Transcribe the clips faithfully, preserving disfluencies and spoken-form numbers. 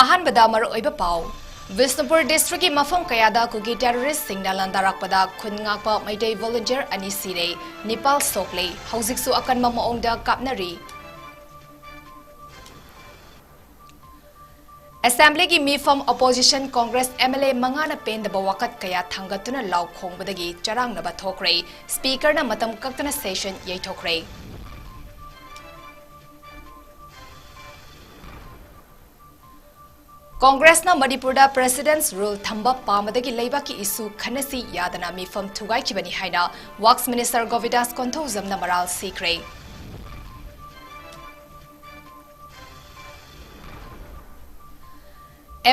ꯑꯍꯥꯟꯕꯗ ꯃꯔꯨꯑꯣꯏꯕ ꯄꯥꯎ꯫ ꯕꯤꯁꯅꯨꯄꯨꯔ districtꯀꯤ ꯃꯐꯝ ꯀꯌꯥꯗ ꯀꯨꯀꯤ terroristꯁꯤꯡꯅ ꯂꯥꯟꯗꯥꯔꯛꯄꯗ ꯈꯨꯟ ꯉꯥꯛꯄ ꯃꯩꯇꯩ volunteer ꯑꯅꯤ ꯁꯤꯔꯦ, ꯅꯤꯄꯥꯜ ꯁꯣꯛꯂꯦ꯫ ꯍꯧꯖꯤꯛꯁꯨ ꯑꯀꯟꯕ ꯃꯑꯣꯡꯗ ꯀꯥꯞꯅꯔꯤ꯫ Assemblyꯒꯤ ꯃꯤꯐꯝ꯫ Opposition Congress MLA ꯃꯉꯥꯅ ꯄꯦꯟꯗꯕ ꯋꯥꯀꯠ ꯀꯌꯥ ꯊꯥꯡꯒꯠꯇꯨꯅ ꯂꯥꯎ ꯈꯣꯡꯕꯗꯒꯤ ꯆꯔꯥꯡꯅꯕ ꯊꯣꯛꯈ꯭ꯔꯦ꯫ Speakerꯅ ꯃꯇꯝ ꯀꯛꯇꯅ session ꯌꯩꯊꯣꯛꯈ꯭ꯔꯦ꯫ Congressꯅ ꯃꯅꯤꯄꯨꯔꯗ President's Rule ꯊꯝꯕ ꯄꯥꯝꯕꯗꯒꯤ ꯂꯩꯕꯥꯛꯀꯤ ꯏꯁꯨ ꯈꯟꯅꯁꯤ ꯌꯥꯗꯅ ꯃꯤꯐꯝ ꯊꯨꯒꯥꯏꯈꯤꯕꯅꯤ ꯍꯥꯏꯅ Works Minister ꯒꯣꯕꯤꯟꯗꯥꯁ ꯀꯣꯟꯊꯧꯖꯝꯅ ꯃꯔꯥꯜ ꯁꯤꯈ꯭ꯔꯦ꯫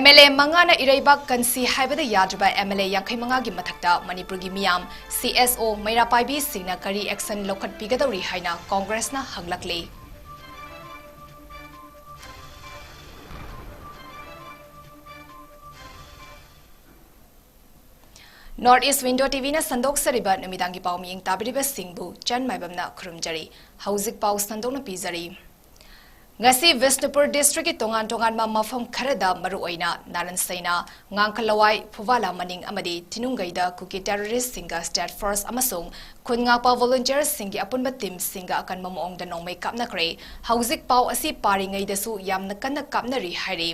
MLA ꯃꯉꯥꯅ ꯏꯔꯩꯕꯥꯛ ꯀꯟꯁꯤ ꯍꯥꯏꯕꯗ ꯌꯥꯗ꯭ꯔꯕ MLA ꯌꯥꯡꯈꯩ ꯃꯉꯥꯒꯤ ꯃꯊꯛꯇ ꯃꯅꯤꯄꯨꯔꯒꯤ ꯃꯤꯌꯥꯝ, CSO, ꯃꯩꯔꯥ ꯄꯥꯏꯕꯤꯁꯤꯡꯅ ꯀꯔꯤ action ꯂꯧꯈꯠꯄꯤꯒꯗꯧꯔꯤ ꯍꯥꯏꯅ Congressꯅ ꯍꯪꯂꯛꯂꯤ꯫ North East Window TVꯅ ꯁꯟꯗꯣꯛꯆꯔꯤꯕ ꯅꯨꯃꯤꯗꯥꯡꯒꯤ ꯄꯥꯎ ꯃꯤꯠꯌꯦꯡ ꯇꯥꯕꯤꯔꯤꯕꯁꯤꯡꯕꯨ ꯆꯟ ꯃꯥꯏꯕꯝꯅ ꯈꯨꯔꯨꯝꯖꯔꯤ꯫ ꯍꯧꯖꯤꯛ ꯄꯥꯎ ꯁꯟꯗꯣꯛꯅ ꯄꯤꯖꯔꯤ꯫ ꯉꯁꯤ ꯕꯤꯁꯅꯨꯄꯨꯔ districtꯀꯤ ꯇꯣꯉꯥꯟ ꯇꯣꯉꯥꯟꯕ ꯃꯐꯝ ꯈꯔꯗ, ꯃꯔꯨꯑꯣꯏꯅ ꯅꯥꯔꯟ ꯁꯩꯅꯥ, ꯉꯥꯡꯈꯂꯋꯥꯏ, ꯐꯨꯕꯥꯂꯥ ꯃꯅꯤꯡ ꯑꯃꯗꯤ ꯇꯤꯅꯨꯡꯒꯩꯗ ꯀꯨꯀꯤ terroristꯁꯤꯡꯒ state force ꯑꯃꯁꯨꯡ ꯈꯨꯟ ꯉꯥꯛꯄ volunteerꯁꯤꯡꯒꯤ ꯑꯄꯨꯟꯕ teamꯁꯤꯡꯒ ꯑꯀꯟꯕ ꯃꯑꯣꯡꯗ ꯅꯣꯡꯃꯩ ꯀꯥꯞꯅꯈ꯭ꯔꯦ꯫ ꯍꯧꯖꯤꯛ ꯄꯥꯎ ꯑꯁꯤ ꯄꯥꯔꯤꯉꯩꯗꯁꯨ ꯌꯥꯝꯅ ꯀꯟꯅ ꯀꯥꯞꯅꯔꯤ ꯍꯥꯏꯔꯤ꯫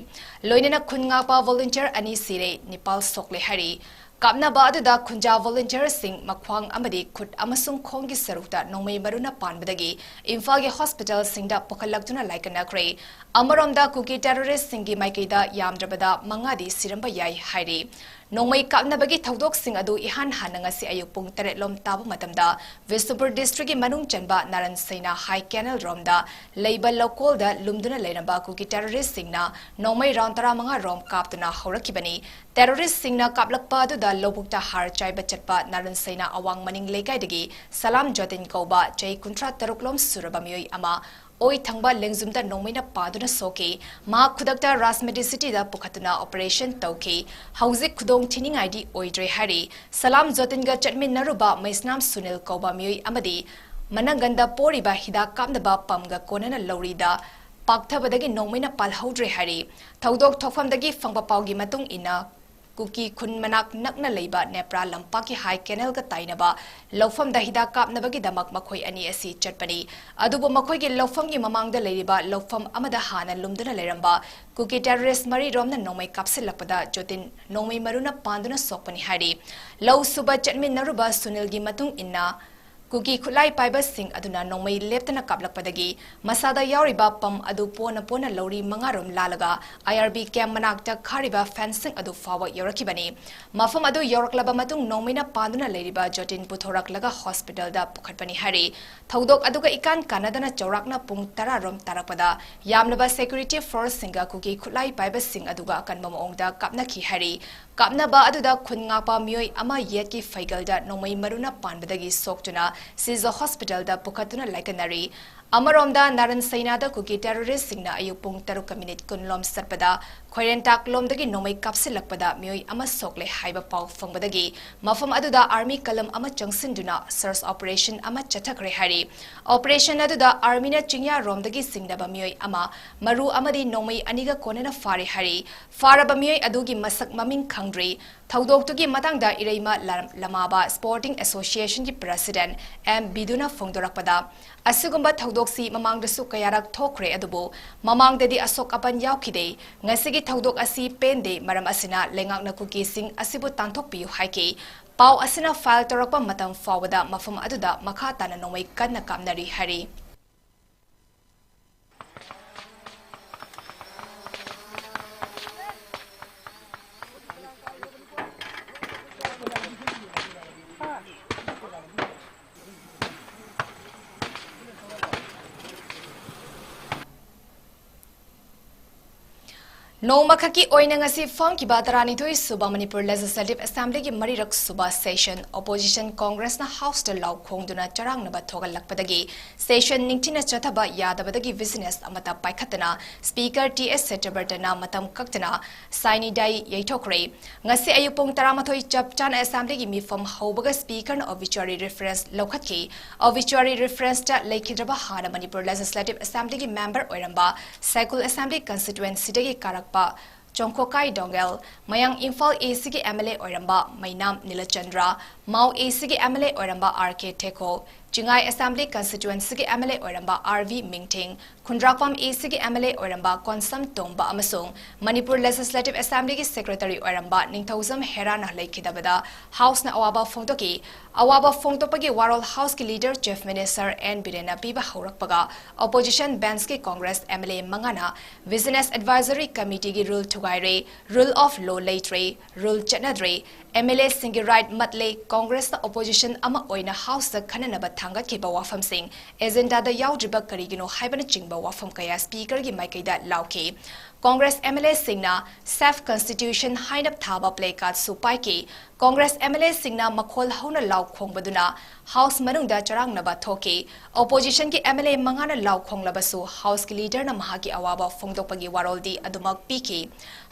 ꯂꯣꯏꯅꯅ ꯈꯨꯟ ꯉꯥꯛꯄ volunteer ꯑꯅꯤ ꯁꯤꯔꯦ, ꯅꯤꯄꯥꯜ ꯁꯣꯛꯂꯦ ꯍꯥꯏꯔꯤ꯫ ꯀꯥꯞꯅꯕ ꯑꯗꯨꯗ ꯈꯨꯟꯖꯥ volunteerꯁꯤꯡ ꯃꯈ꯭ꯋꯥꯡ ꯑꯃꯗꯤ ꯈꯨꯠ ꯑꯃꯁꯨꯡ ꯈꯣꯡꯒꯤ ꯁꯔꯨꯛꯇ ꯅꯣꯡꯃꯩ ꯃꯔꯨꯅ ꯄꯥꯟꯕꯗꯒꯤ ꯏꯝꯐꯥꯜꯒꯤ hospitalꯁꯤꯡꯗ ꯄꯨꯈꯠꯂꯛꯇꯨꯅ ꯂꯥꯏꯀꯠꯅꯈ꯭ꯔꯦ꯫ ꯑꯃꯔꯣꯝꯗ ꯀꯨꯀꯤ terroristꯁꯤꯡꯒꯤ ꯃꯥꯏꯀꯩꯗ ꯌꯥꯝꯗ꯭ꯔꯕꯗ ꯃꯉꯥꯗꯤ ꯁꯤꯔꯝꯕ ꯌꯥꯏ ꯍꯥꯏꯔꯤ꯫ ꯅꯣꯡꯃꯩ ꯀꯥꯞꯅꯕꯒꯤ ꯊꯧꯗꯣꯛꯁꯤꯡ ꯑꯗꯨ ꯏꯍꯥꯟ ꯍꯥꯟꯅ ꯉꯁꯤ ꯑꯌꯨꯛ ꯄꯨꯡ ꯇꯔꯦꯠ ꯂꯣꯝ ꯇꯥꯕ ꯃꯇꯝꯗ ꯕꯤꯁꯅꯨꯄꯨꯔ districtꯀꯤ ꯃꯅꯨꯡ ꯆꯟꯕ ꯅꯥꯔꯟ ꯁꯩꯅꯥ high canal ꯔꯣꯝꯗ ꯂꯩꯕ ꯂꯧꯀꯣꯜꯗ ꯂꯨꯝꯗꯨꯅ ꯂꯩꯔꯝꯕ ꯀꯨꯀꯤ terroristꯁꯤꯡꯅ ꯅꯣꯡꯃꯩ round ꯇꯔꯥꯃꯉꯥ ꯔꯣꯝ ꯀꯥꯞꯇꯨꯅ ꯍꯧꯔꯛꯈꯤꯕꯅꯤ꯫ Terroristꯁꯤꯡꯅ ꯀꯥꯞꯂꯛꯄ ꯑꯗꯨꯗ ꯂꯧꯕꯨꯛꯇ ꯍꯥꯔ ꯆꯥꯏꯕ ꯆꯠꯄ ꯅꯥꯔꯟ ꯁꯩꯅꯥ ꯑꯋꯥꯡ ꯃꯅꯤꯡ ꯂꯩꯀꯥꯏꯗꯒꯤ ꯁꯂꯥꯝ ꯖꯣꯇꯤꯟ ꯀꯧꯕ ꯆꯍꯤ ꯀꯨꯟꯊ꯭ꯔꯥ ꯇꯔꯨꯛ ꯂꯣꯝ ꯁꯨꯔꯕ ꯃꯤꯑꯣꯏ ꯑꯃ ꯑꯣꯏ ꯊꯪꯕ ꯂꯦꯡꯖꯨꯝꯗ ꯅꯣꯡꯃꯩꯅ ꯄꯥꯟꯗꯨꯅ ꯁꯣꯛꯈꯤ꯫ ꯃꯍꯥꯛ ꯈꯨꯗꯛꯇ ꯔꯥꯖ Medicityꯗ ꯄꯨꯈꯠꯇꯨꯅ operation ꯇꯧꯈꯤ꯫ ꯍꯧꯖꯤꯛ ꯈꯨꯗꯣꯡ ꯊꯤꯅꯤꯡꯉꯥꯏꯗꯤ ꯑꯣꯏꯗ꯭ꯔꯦ ꯍꯥꯏꯔꯤ꯫ ꯁꯂꯥꯝ ꯖꯣꯇꯤꯟꯒ ꯆꯠꯃꯤꯟꯅꯔꯨꯕ ꯃꯩꯁꯅꯥꯝ ꯁꯨꯅꯤꯜ ꯀꯧꯕ ꯃꯤꯑꯣꯏ ꯑꯃꯗꯤ ꯃꯅꯪꯒꯟꯗ ꯄꯣꯔꯤꯕ ꯍꯤꯗꯥꯛ ꯀꯥꯞꯅꯕ pumpꯒ ꯀꯣꯟꯅꯅ ꯂꯧꯔꯤꯗ ꯄꯥꯛꯊꯕꯗꯒꯤ ꯅꯣꯡꯃꯩꯅ ꯄꯥꯜꯍꯧꯗ꯭ꯔꯦ ꯍꯥꯏꯔꯤ꯫ ꯊꯧꯗꯣꯛ ꯊꯣꯛꯐꯝꯗꯒꯤ ꯐꯪꯕ ꯄꯥꯎꯒꯤ ꯃꯇꯨꯡ ꯏꯟꯅ, ꯀꯨꯀꯤ ꯈꯨꯟ ꯃꯅꯥꯛ ꯅꯛꯅ ꯂꯩꯕ ꯅꯦꯄ꯭ꯔꯥ ꯂꯝꯄꯥꯛꯀꯤ ꯍꯥꯏ ꯀꯦꯅꯦꯜꯒ ꯇꯥꯏꯅꯕ ꯂꯧꯐꯝꯗ ꯍꯤꯗꯥꯛ ꯀꯥꯞꯅꯕꯒꯤꯗꯃꯛ ꯃꯈꯣꯏ ꯑꯅꯤ ꯑꯁꯤ ꯆꯠꯄꯅꯤ꯫ ꯑꯗꯨꯕꯨ ꯃꯈꯣꯏꯒꯤ ꯂꯧꯐꯝꯒꯤ ꯃꯃꯥꯡꯗ ꯂꯩꯔꯤꯕ ꯂꯧꯐꯝ ꯑꯃꯗ ꯍꯥꯟꯅ ꯂꯨꯝꯗꯨꯅ ꯂꯩꯔꯝꯕ ꯀꯨꯀꯤ ꯇꯦꯔꯣꯔꯤꯁ ꯃꯔꯤꯔꯣꯝꯅ ꯅꯣꯡꯃꯩ ꯀꯥꯞꯁꯤꯜꯂꯛꯄꯗ ꯖꯣꯇꯤꯟ ꯅꯣꯡꯃꯩ ꯃꯔꯨꯅ ꯄꯥꯟꯗꯨꯅ ꯁꯣꯛꯄꯅꯤ ꯍꯥꯏꯔꯤ꯫ ꯂꯧ ꯁꯨꯕ ꯆꯠꯃꯤꯟꯅꯔꯨꯕ ꯁꯨꯅꯤꯜꯒꯤ ꯃꯇꯨꯡ ꯏꯟꯅ, ꯀꯨꯀꯤ ꯈꯨꯠꯂꯥꯏ ꯄꯥꯏꯕꯁꯤꯡ ꯑꯗꯨꯅ ꯅꯣꯡꯃꯩ ꯂꯦꯞꯇꯅ ꯀꯥꯞꯂꯛꯄꯗꯒꯤ ꯃꯁꯥꯗ ꯌꯥꯎꯔꯤꯕ ꯄꯝ ꯑꯗꯨ ꯄꯣꯅ ꯄꯣꯅ ꯂꯧꯔꯤ ꯃꯉꯥꯔꯣꯝ ꯂꯥꯜꯂꯒ ꯑꯥꯏ ꯑꯥꯔ ꯕꯤ ꯀꯦꯝ ꯃꯅꯥꯛꯇ ꯈꯥꯔꯤꯕ ꯐꯦꯟꯁꯤꯡ ꯑꯗꯨ ꯐꯥꯎꯕ ꯌꯧꯔꯛꯈꯤꯕꯅꯤ꯫ ꯃꯐꯝ ꯑꯗꯨ ꯌꯧꯔꯛꯂꯕ ꯃꯇꯨꯡ ꯅꯣꯡꯃꯩꯅ ꯄꯥꯟꯗꯨꯅ ꯂꯩꯔꯤꯕ ꯖꯣꯇꯤꯟ ꯄꯨꯊꯣꯔꯛꯂꯒ ꯍꯣꯁꯄꯤꯇꯥꯜꯗ ꯄꯨꯈꯠꯄꯅꯤ ꯍꯥꯏꯔꯤ꯫ ꯊꯧꯗꯣꯛ ꯑꯗꯨꯒ ꯏꯀꯥꯟ ꯀꯥꯟꯅꯗꯅ ꯆꯥꯎꯔꯥꯛꯅ ꯄꯨꯡ ꯇꯔꯥ ꯔꯣꯝ ꯇꯥꯔꯛꯄꯗ ꯌꯥꯝꯂꯕ ꯁꯦꯀ꯭ꯌꯨꯔꯤꯇꯤ ꯐꯣꯔꯁꯁꯤꯡꯒ ꯀꯨꯀꯤ ꯈꯨꯠꯂꯥꯏ ꯄꯥꯏꯕꯁꯤꯡ ꯑꯗꯨꯒ ꯑꯀꯟꯕ ꯃꯑꯣꯡꯗ ꯀꯥꯞꯅꯈꯤ ꯍꯥꯏꯔꯤ꯫ ꯀꯥꯞꯅꯕ ꯑꯗꯨꯗ ꯈꯨꯟ ꯉꯥꯛꯄ ꯃꯤꯑꯣꯏ ꯑꯃ ꯌꯦꯠꯀꯤ ꯐꯩꯒꯜꯗ ꯅꯣꯡꯃꯩ ꯃꯔꯨꯅ ꯄꯥꯟꯕꯗꯒꯤ ꯁꯣꯛꯇꯨꯅ ꯁꯤꯖ ꯍꯣꯁꯄꯤꯇꯥꯜꯗ ꯄꯨꯈꯠꯇꯨꯅ ꯂꯥꯏꯀꯠꯅꯔꯤ꯫ ꯑꯃꯔꯣꯝꯗ, ꯅꯥꯔꯟ ꯁꯩꯅꯥꯗ ꯀꯨꯀꯤ ꯇꯦꯔꯣꯔꯤꯁꯁꯤꯡꯅ ꯑꯌꯨꯛ ꯄꯨꯡ ꯇꯔꯨꯛꯀ ꯃꯤꯅꯤꯠ ꯀꯨꯟ ꯂꯣꯝ ꯆꯠꯄꯗ ꯈꯣꯏꯔꯦꯟꯇꯥꯛ ꯂꯣꯝꯗꯒꯤ ꯅꯣꯡꯃꯩ ꯀꯥꯞꯁꯤꯜꯂꯛꯄꯗ ꯃꯤꯑꯣꯏ ꯑꯃ ꯁꯣꯛꯂꯦ ꯍꯥꯏꯕ ꯄꯥꯎ ꯐꯪꯕꯗꯒꯤ ꯃꯐꯝ ꯑꯗꯨꯗ ꯑꯥꯔꯃꯤ ꯀꯂꯝ ꯑꯃ ꯆꯪꯁꯤꯟꯗꯨꯅ ꯁꯔꯆ ꯑꯣꯄꯔꯦꯁꯟ ꯑꯃ ꯆꯠꯊꯈ꯭ꯔꯦ ꯍꯥꯏꯔꯤ꯫ ꯑꯣꯄꯔꯦꯁꯟ ꯑꯗꯨꯗ ꯑꯥꯔꯃꯤꯅ ꯆꯤꯡꯌꯥꯔꯣꯝꯗꯒꯤ ꯆꯤꯡꯅꯕ ꯃꯤꯑꯣꯏ ꯑꯃ, ꯃꯔꯨ ꯑꯃꯗꯤ ꯅꯣꯡꯃꯩ ꯑꯅꯤꯒ ꯀꯣꯟꯅꯅ ꯐꯥꯔꯦ ꯍꯥꯏꯔꯤ꯫ ꯐꯥꯔꯕ ꯃꯤꯑꯣꯏ ꯑꯗꯨꯒꯤ ꯃꯁꯛ ꯃꯃꯤꯡ ꯈꯪꯗ꯭ꯔꯤ꯫ ꯊꯧꯗꯣꯛꯇꯨꯒꯤ ꯃꯇꯥꯡꯗ ꯏꯔꯩꯃ ꯂ-, ꯂꯃꯥꯕ ꯁ꯭ꯄꯣꯔꯇꯤꯡ ꯑꯦꯁꯣꯁꯤꯌꯦꯁꯟꯒꯤ ꯄ꯭ꯔꯦꯁꯤꯗꯦꯟꯠ ꯑꯦꯝ ꯕꯤꯗꯨꯅ ꯐꯣꯡꯗꯣꯔꯛꯄꯗ, ꯑꯁꯤꯒꯨꯝꯕ ꯊꯧꯗꯣꯛꯁꯤ ꯃꯃꯥꯡꯗꯁꯨ ꯀꯌꯥꯔꯛ ꯊꯣꯛꯈ꯭ꯔꯦ, ꯑꯗꯨꯕꯨ ꯃꯃꯥꯡꯗꯗꯤ ꯑꯁꯣꯛ ꯑꯄꯟ ꯌꯥꯎꯈꯤꯗꯦ꯫ ꯉꯁꯤꯒꯤ ꯊꯧꯗꯣꯛ ꯑꯁꯤ ꯄꯦꯟꯗꯦ, ꯃꯔꯝ ꯑꯁꯤꯅ ꯂꯩꯉꯥꯛꯅ ꯀꯨꯀꯤꯁꯤꯡ ꯑꯁꯤꯕꯨ ꯇꯥꯟꯊꯣꯛꯄꯤꯌꯨ ꯍꯥꯏꯈꯤ꯫ ꯄꯥꯎ ꯑꯁꯤꯅ ꯐꯥꯏꯜ ꯇꯧꯔꯛꯄ ꯃꯇꯝ ꯐꯥꯎꯕꯗ ꯃꯐꯝ ꯑꯗꯨꯗ ꯃꯈꯥ ꯇꯥꯅ ꯅꯣꯡꯃꯩ ꯀꯟꯅ ꯀꯥꯞꯅꯔꯤ ꯍꯥꯏꯔꯤ꯫ ꯅꯣꯡꯃꯈꯛꯀꯤ ꯑꯣꯏꯅ ꯉꯁꯤ ꯐꯝꯈꯤꯕ ꯇꯔꯥꯅꯤꯊꯣꯏ ꯁꯨꯕ ꯃꯅꯤꯄꯨꯔ Legislative Assemblyꯒꯤ ꯃꯔꯤꯔꯛ ꯁꯨꯕ session Opposition Congressꯅ Houseꯇ ꯂꯥꯎ ꯈꯣꯡꯗꯨꯅ ꯆꯔꯥꯡꯅꯕ ꯊꯣꯛꯍꯜꯂꯛꯄꯗꯒꯤ session ꯅꯤꯡꯊꯤꯅ ꯆꯠꯊꯕ ꯌꯥꯗꯕꯗꯒꯤ business ꯑꯃꯠꯇ ꯄꯥꯏꯈꯠꯇꯅ Speaker ꯇꯤ ꯑꯦꯁ ꯁꯇ꯭ꯌꯕ꯭ꯔꯇꯅ ꯃꯇꯝ ꯀꯛꯇꯅ sine die ꯌꯩꯊꯣꯛꯈ꯭ꯔꯦ꯫ ꯉꯁꯤ ꯑꯌꯨꯛ ꯄꯨꯡ ꯇꯔꯥꯃꯥꯊꯣꯏ ꯆꯞ ꯆꯥꯅ Assemblyꯒꯤ ꯃꯤꯐꯝ ꯍꯧꯕꯒ Speakerꯅ obituary reference ꯂꯧꯈꯠꯈꯤ꯫ Obituary referenceꯇ ꯂꯩꯈꯤꯗ꯭ꯔꯕ ꯍꯥꯟꯅ ꯃꯅꯤꯄꯨꯔ Legislative Assemblyꯒꯤ member ꯑꯣꯏꯔꯝꯕ ꯁꯥꯏꯀꯨꯜ Assembly constituencyꯗꯒꯤ ꯀꯥꯔꯛꯄ ꯆꯣꯡꯈꯣꯀꯥꯏ ꯗꯣꯡꯒꯦꯜ, ꯃꯌꯥꯡ ꯏꯝꯐꯥꯜ ACꯒꯤ MLA ꯑꯣꯏꯔꯝꯕ ꯃꯩꯅꯥꯝ ꯅꯤꯂꯆꯟꯗ꯭ꯔ, ꯃꯥꯎ ACꯒꯤ MLA ꯑꯣꯏꯔꯝꯕ ꯑꯥꯔ ꯀꯦ ꯊꯦꯀꯣ, ꯆꯤꯡꯉꯥꯏ Assembly constituencyꯒꯤ MLA ꯑꯣꯏꯔꯝꯕ ꯑꯥꯔ ꯚꯤ ꯃꯤꯡꯊꯤꯡ, ꯈꯨꯟꯗ꯭ꯔꯥꯛꯄꯝ ACꯒꯤ MLA ꯑꯣꯏꯔꯝꯕ ꯀꯣꯟꯁꯝ ꯇꯣꯝꯕ ꯑꯃꯁꯨꯡ ꯃꯅꯤꯄꯨꯔ Legislative Assemblyꯒꯤ Secretary ꯑꯣꯏꯔꯝꯕ ꯅꯤꯡꯊꯧꯖꯝ ꯍꯦꯔꯥꯅ ꯂꯩꯈꯤꯗꯕꯗ Houseꯅ ꯑꯋꯥꯕ ꯐꯣꯡꯗꯣꯛꯈꯤ꯫ ꯑꯋꯥꯕ ꯐꯣꯡꯗꯣꯛꯄꯒꯤ ꯋꯥꯔꯣꯜ Houseꯀꯤ leader Chief Minister ꯑꯦꯟ ꯕꯤꯔꯦꯟꯅ ꯄꯤꯕ ꯍꯧꯔꯛꯄꯒ, opposition benchꯀꯤ Congress MLA ꯃꯉꯥꯅ Business Advisory Committeeꯒꯤ rule ꯊꯨꯒꯥꯏꯔꯦ, rule of law ꯂꯩꯇ꯭ꯔꯦ, rule ꯆꯠꯅꯗ꯭ꯔꯦ, MLAꯁꯤꯡꯒꯤ right ꯃꯠꯂꯦ, Congressꯅ opposition ꯑꯃ ꯑꯣꯏꯅ Houseꯇ ꯈꯟꯅꯅꯕ ꯊꯥꯡꯒꯠꯈꯤꯕ ꯋꯥꯐꯝꯁꯤꯡ agendaꯗ ꯌꯥꯎꯗ꯭ꯔꯤꯕ ꯀꯔꯤꯒꯤꯅꯣ ꯍꯥꯏꯕꯅꯆꯤꯡꯕ ꯋꯥꯐꯝ ꯀꯌꯥ Speakerꯒꯤ ꯃꯥꯏꯀꯩꯗ ꯂꯥꯎꯈꯤ꯫ Congress MLAꯁꯤꯡꯅ Save Constitution ꯍꯥꯏꯅ ꯊꯥꯕ placardꯁꯨ ꯄꯥꯏꯈꯤ꯫ Congress MLAꯁꯤꯡꯅ ꯃꯈꯣꯜ ꯍꯧꯅ ꯂꯥꯎ ꯈꯣꯡꯕꯗꯨꯅ House ꯃꯅꯨꯡꯗ ꯆꯔꯥꯡꯅꯕ ꯊꯣꯛꯈꯤ꯫ Oppositionꯒꯤ MLA ꯃꯉꯥꯅ ꯂꯥꯎ ꯈꯣꯡꯂꯕꯁꯨ Houseꯀꯤ leaderꯅ ꯃꯍꯥꯛꯀꯤ ꯑꯋꯥꯕ ꯐꯣꯡꯗꯣꯛꯄꯒꯤ ꯋꯥꯔꯣꯜꯗꯤ ꯑꯗꯨꯃꯛ ꯄꯤꯈꯤ꯫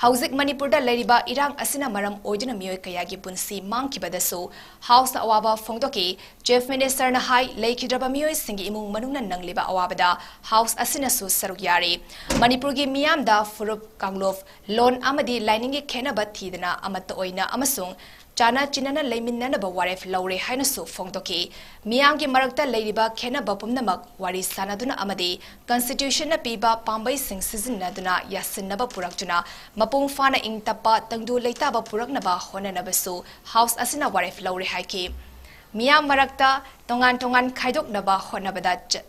ꯍꯧꯖꯤꯛ ꯃꯅꯤꯄꯨꯔꯗ ꯂꯩꯔꯤꯕ ꯏꯔꯥꯡ ꯑꯁꯤꯅ ꯃꯔꯝ ꯑꯣꯏꯗꯨꯅ ꯃꯤꯑꯣꯏ ꯀꯌꯥꯒꯤ ꯄꯨꯟꯁꯤ ꯃꯥꯡꯈꯤꯕꯗꯁꯨ Houseꯅ ꯑꯋꯥꯕ ꯐꯣꯡꯗꯣꯛꯈꯤ꯫ Chief Ministerꯅ ꯍꯥꯏ, ꯂꯩꯈꯤꯗ꯭ꯔꯕ ꯃꯤꯑꯣꯏꯁꯤꯡꯒꯤ ꯏꯃꯨꯡ ꯃꯅꯨꯡꯅ ꯅꯪꯂꯤꯕ ꯑꯋꯥꯕꯗ House ꯑꯁꯤꯅꯁꯨ ꯁꯔꯨꯛ ꯌꯥꯔꯤ꯫ ꯃꯅꯤꯄꯨꯔꯒꯤ ꯃꯤꯌꯥꯝꯗ ꯐꯨꯔꯨꯞ, ꯀꯥꯡꯂꯨꯞ, ꯂꯣꯟ ꯑꯃꯗꯤ ꯂꯥꯏꯅꯤꯡꯒꯤ ꯈꯦꯟꯅꯕ ꯊꯤꯗꯅ ꯑꯃꯠꯇ ꯑꯣꯏꯅ ꯑꯃꯁꯨꯡ ꯆꯥꯅ ꯆꯤꯟꯅꯅ ꯂꯩꯃꯤꯟꯅꯅꯕ ꯋꯥꯔꯦꯞ ꯂꯧꯔꯦ ꯍꯥꯏꯅꯁꯨ ꯐꯣꯡꯗꯣꯛꯈꯤ꯫ ꯃꯤꯌꯥꯝꯒꯤ ꯃꯔꯛꯇ ꯂꯩꯔꯤꯕ ꯈꯦꯟꯅꯕ ꯄꯨꯝꯅꯃꯛ ꯋꯥꯔꯤ ꯁꯥꯅꯗꯨꯅ ꯑꯃꯗꯤ Constitutionꯅ ꯄꯤꯕ ꯄꯥꯝꯕꯩꯁꯤꯡ ꯁꯤꯖꯤꯟꯅꯗꯨꯅ ꯌꯥꯁꯤꯟꯅꯕ ꯄꯨꯔꯛꯇꯨꯅ ꯃꯄꯨꯡ ꯐꯥꯅ ꯏꯪ ꯇꯞꯄ ꯇꯪꯗꯨ ꯂꯩꯇꯥꯕ ꯄꯨꯔꯛꯅꯕ ꯍꯣꯠꯅꯅꯕꯁꯨ House ꯑꯁꯤꯅ ꯋꯥꯔꯦꯞ ꯂꯧꯔꯦ ꯍꯥꯏꯈꯤ꯫ ꯃꯤꯌꯥꯝ ꯃꯔꯛꯇ ꯇꯣꯉꯥꯟ ꯇꯣꯉꯥꯟ ꯈꯥꯏꯗꯣꯛꯅꯕ ꯍꯣꯠꯅꯕꯗ ꯆ-,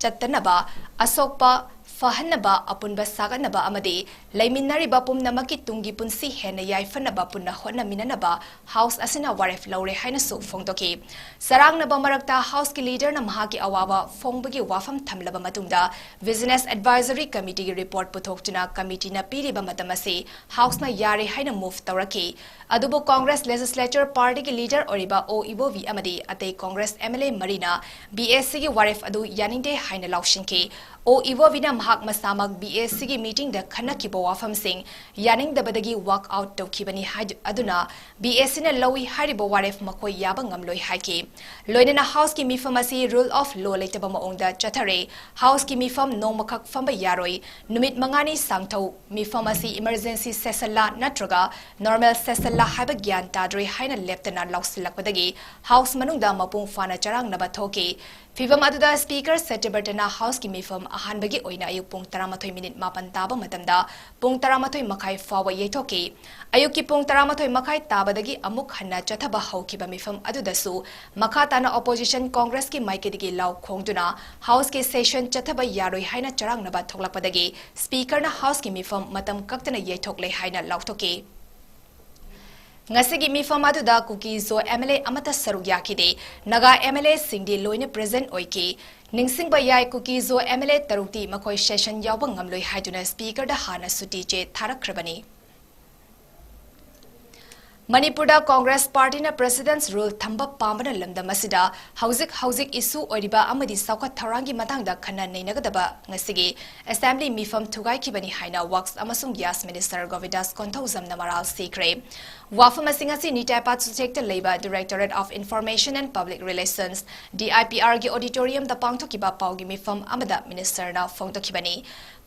ꯆꯠꯇꯅꯕ, ꯑꯁꯣꯛꯄ ꯐꯍꯟꯅꯕ, ꯑꯄꯨꯟꯕ ꯁꯥꯒꯠꯅꯕ ꯑꯃꯗꯤ ꯂꯩꯃꯤꯟꯅꯔꯤꯕ ꯄꯨꯝꯅꯃꯛꯀꯤ ꯇꯨꯡꯒꯤ ꯄꯨꯟꯁꯤ ꯍꯦꯟꯅ ꯌꯥꯏꯐꯅꯕ ꯄꯨꯟꯅ ꯍꯣꯠꯅꯃꯤꯟꯅꯅꯕ ꯍꯥꯎꯁ ꯑꯁꯤꯅ ꯋꯥꯔꯦꯞ ꯂꯧꯔꯦ ꯍꯥꯏꯅꯁꯨ ꯐꯣꯡꯗꯣꯛꯈꯤ꯫ ꯆꯔꯥꯡꯅꯕ ꯃꯔꯛꯇ ꯍꯥꯎꯁꯀꯤ ꯂꯤꯗꯔꯅ ꯃꯍꯥꯛꯀꯤ ꯑꯋꯥꯕ ꯐꯣꯡꯕꯒꯤ ꯋꯥꯐꯝ ꯊꯝꯂꯕ ꯃꯇꯨꯡꯗ, ꯕꯤꯖꯤꯅꯦꯁ ꯑꯦꯗꯚꯥꯏꯖꯔꯤ ꯀꯃꯤꯇꯤꯒꯤ ꯔꯤꯄꯣꯔꯠ ꯄꯨꯊꯣꯛꯇꯨꯅ ꯀꯃꯤꯇꯤꯅ ꯄꯤꯔꯤꯕ ꯃꯇꯝ ꯑꯁꯤ ꯍꯥꯎꯁꯅ ꯌꯥꯔꯦ ꯍꯥꯏꯅ ꯃꯨꯚ ꯇꯧꯔꯛꯈꯤ꯫ ꯑꯗꯨꯕꯨ ꯀꯣꯡꯒ꯭ꯔꯦꯁ ꯂꯦꯖꯤꯁꯂꯦꯆꯔ ꯄꯥꯔꯇꯤꯒꯤ ꯂꯤꯗꯔ ꯑꯣꯏꯔꯤꯕ ꯑꯣ ꯏꯕꯣꯕꯤ ꯑꯃꯗꯤ ꯑꯇꯩ ꯀꯣꯡꯒ꯭ꯔꯦꯁ ꯑꯦꯝ ꯑꯦꯜ ꯑꯦ ꯃꯔꯤꯅ ꯕꯤ ꯑꯦ ꯁꯤꯒꯤ ꯋꯥꯔꯦꯞ ꯑꯗꯨ ꯌꯥꯅꯤꯡꯗꯦ ꯍꯥꯏꯅ ꯂꯥꯎꯁꯤꯟꯈꯤ꯫ ꯑꯣ ꯏꯕꯣꯕꯤꯅ ꯃꯍꯥꯛ ꯃꯁꯥꯃꯛ ꯕꯤ ꯑꯦ ꯁꯤꯒꯤ ꯃꯤꯇꯤꯡꯗ ꯈꯟꯅꯈꯤꯕ ꯋꯥꯐꯝꯁꯤꯡ ꯌꯥꯅꯤꯡꯗꯕꯗꯒꯤ ꯋꯥꯛ ꯑꯥꯎꯠ ꯇꯧꯈꯤꯕꯅꯤ ꯍꯥꯏꯗꯨ-, ꯑꯗꯨꯅ ꯕꯤ ꯑꯦ ꯁꯤꯅ ꯂꯧꯏ ꯍꯥꯏꯔꯤꯕ ꯋꯥꯔꯦꯞ ꯃꯈꯣꯏ ꯌꯥꯕ ꯉꯝꯂꯣꯏ ꯍꯥꯏꯈꯤ꯫ ꯂꯣꯏꯅꯅ ꯍꯥꯎꯁꯀꯤ ꯃꯤꯐꯝ ꯑꯁꯤ ꯔꯨꯜ ꯑꯣꯐ ꯂꯣ ꯂꯩꯇꯕ ꯃꯑꯣꯡꯗ ꯆꯠꯊꯔꯦ꯫ ꯍꯥꯎꯁꯀꯤ ꯃꯤꯐꯝ ꯅꯣꯡꯃꯈꯛ ꯐꯝꯕ ꯌꯥꯔꯣꯏ꯫ ꯅꯨꯃꯤꯠ ꯃꯉꯥꯅꯤ ꯁꯥꯡꯊꯧ꯫ ꯃꯤꯐꯝ ꯑꯁꯤ ꯏꯃꯔꯖꯦꯟꯁꯤ ꯁꯦꯁꯟꯂꯥ ꯅꯠꯇ꯭ꯔꯒ ꯅꯣꯔꯃꯦꯜ ꯁꯦꯁꯟꯂꯥ ꯍꯥꯏꯕ ꯒ꯭ꯌꯥꯟ ꯇꯥꯗ꯭ꯔꯦ ꯍꯥꯏꯅ ꯂꯦꯞꯇꯅ ꯂꯥꯎꯁꯤꯜꯂꯛꯄꯗꯒꯤ ꯍꯥꯎꯁ ꯃꯅꯨꯡꯗ ꯃꯄꯨꯡ ꯐꯥꯅ ꯆꯔꯥꯡꯅꯕ ꯊꯣꯛꯈꯤ꯫ ꯐꯤꯚꯝ ꯑꯗꯨꯗ ꯁ꯭ꯄꯤꯀꯔ ꯁꯇ꯭ꯌꯕ꯭ꯔꯇꯅ ꯍꯥꯎꯁꯀꯤ ꯃꯤꯐꯝ ꯑꯍꯥꯟꯕꯒꯤ ꯑꯣꯏꯅ ꯑꯌꯨꯛ ꯄꯨꯡ ꯇꯔꯥꯃꯥꯊꯣꯏ ꯃꯤꯅꯤꯠ ꯃꯥꯄꯟ ꯇꯥꯕ ꯃꯇꯝꯗ ꯄꯨꯡ ꯇꯔꯥꯃꯥꯊꯣꯏ ꯃꯈꯥꯏ ꯐꯥꯎꯕ ꯌꯩꯊꯣꯛꯈꯤ꯫ ꯑꯌꯨꯛꯀꯤ ꯄꯨꯡ ꯇꯔꯥꯃꯥꯊꯣꯏ ꯃꯈꯥꯏ ꯇꯥꯕꯗꯒꯤ ꯑꯃꯨꯛ ꯍꯟꯅ ꯆꯠꯊꯕ ꯍꯧꯈꯤꯕ ꯃꯤꯐꯝ ꯑꯗꯨꯗꯁꯨ ꯃꯈꯥ ꯇꯥꯅ ꯑꯣꯄꯣꯖꯤꯁꯟ ꯀꯣꯡꯒ꯭ꯔꯦꯁꯀꯤ ꯃꯥꯏꯀꯩꯗꯒꯤ ꯂꯥꯎ ꯈꯣꯡꯗꯨꯅ ꯍꯥꯎꯁꯀꯤ ꯁꯦꯁꯟ ꯆꯠꯊꯕ ꯌꯥꯔꯣꯏ ꯍꯥꯏꯅ ꯆꯔꯥꯡꯅꯕ ꯊꯣꯛꯂꯛꯄꯗꯒꯤ ꯁ꯭ꯄꯤꯀꯔꯅ ꯍꯥꯎꯁꯀꯤ ꯃꯤꯐꯝ ꯃꯇꯝ ꯀꯛꯇꯅ ꯌꯩꯊꯣꯛꯂꯦ ꯍꯥꯏꯅ ꯂꯥꯎꯊꯣꯛꯈꯤ꯫ ꯉꯁꯤꯒꯤ ꯃꯤꯐꯝ ꯑꯗꯨꯗ ꯀꯨꯀꯤ-ꯖꯣ ꯑꯦꯝ ꯑꯦꯜ ꯑꯦ ꯑꯃꯠꯇ ꯁꯔꯨꯛ ꯌꯥꯈꯤꯗꯦ꯫ ꯅꯥꯒꯥ ꯑꯦꯝ ꯑꯦꯜ ꯑꯦꯁꯤꯡꯗꯤ ꯂꯣꯏꯅ ꯄ꯭ꯔꯦꯖꯦꯟꯠ ꯑꯣꯏꯈꯤ꯫ ꯅꯤꯡꯁꯤꯡꯕ ꯌꯥꯏ, ꯀꯨꯀꯤ-ꯖꯣ ꯑꯦꯝ ꯑꯦꯜ ꯑꯦ ꯇꯔꯨꯛꯇꯤ ꯃꯈꯣꯏ ꯁꯦꯁꯟ ꯌꯥꯎꯕ ꯉꯝꯂꯣꯏ ꯍꯥꯏꯗꯨꯅ ꯁ꯭ꯄꯤꯀꯔꯗ ꯍꯥꯟꯅ ꯁꯨꯇꯤ ꯆꯦ ꯊꯥꯔꯛꯈ꯭ꯔꯕꯅꯤ꯫ ꯃꯅꯤꯄꯨꯔꯗ ꯀꯣꯡꯒ꯭ꯔꯦꯁ ꯄꯥꯔꯇꯤꯅ ꯄ꯭ꯔꯦꯁꯤꯗꯦꯟꯠꯁ ꯔꯨꯜ ꯊꯝꯕ ꯄꯥꯝꯕꯅ ꯂꯝꯗꯝ ꯑꯁꯤꯗ ꯍꯧꯖꯤꯛ ꯍꯧꯖꯤꯛ ꯏꯁꯨ ꯑꯣꯏꯔꯤꯕ ꯑꯃꯗꯤ ꯆꯥꯎꯈꯠ ꯊꯧꯔꯥꯡꯒꯤ ꯃꯇꯥꯡꯗ ꯈꯟꯅ ꯅꯩꯅꯒꯗꯕ ꯉꯁꯤꯒꯤ ꯑꯦꯁꯦꯝꯕ꯭ꯂꯤ ꯃꯤꯐꯝ ꯊꯨꯒꯥꯏꯈꯤꯕꯅꯤ ꯍꯥꯏꯅ ꯋꯥꯛꯁ ꯑꯃꯁꯨꯡ ꯒ꯭ꯌꯥꯁ ꯃꯤꯅꯤꯁꯇꯔ ꯒꯣꯕꯤꯟꯗꯥꯁ ꯀꯣꯟꯊꯧꯖꯝꯅ ꯃꯔꯥꯜ ꯁꯤꯈ꯭ꯔꯦ꯫ ꯋꯥꯐꯝ ꯑꯁꯤ ꯉꯁꯤ ꯅꯤꯇꯥꯏ ꯄꯥꯠꯁꯨꯆꯦꯛꯇ ꯂꯩꯕ Directorate of Information and Public Relations, D I P R ꯒꯤ ꯑꯣꯗꯤꯇꯣꯔꯤꯌꯝꯗ ꯄꯥꯡꯊꯣꯛꯈꯤꯕ ꯄꯥꯎꯒꯤ ꯃꯤꯐꯝ ꯑꯃꯗ ꯃꯤꯅꯤꯁꯇꯔꯅ ꯐꯣꯡꯗꯣꯛꯈꯤꯕꯅꯤ꯫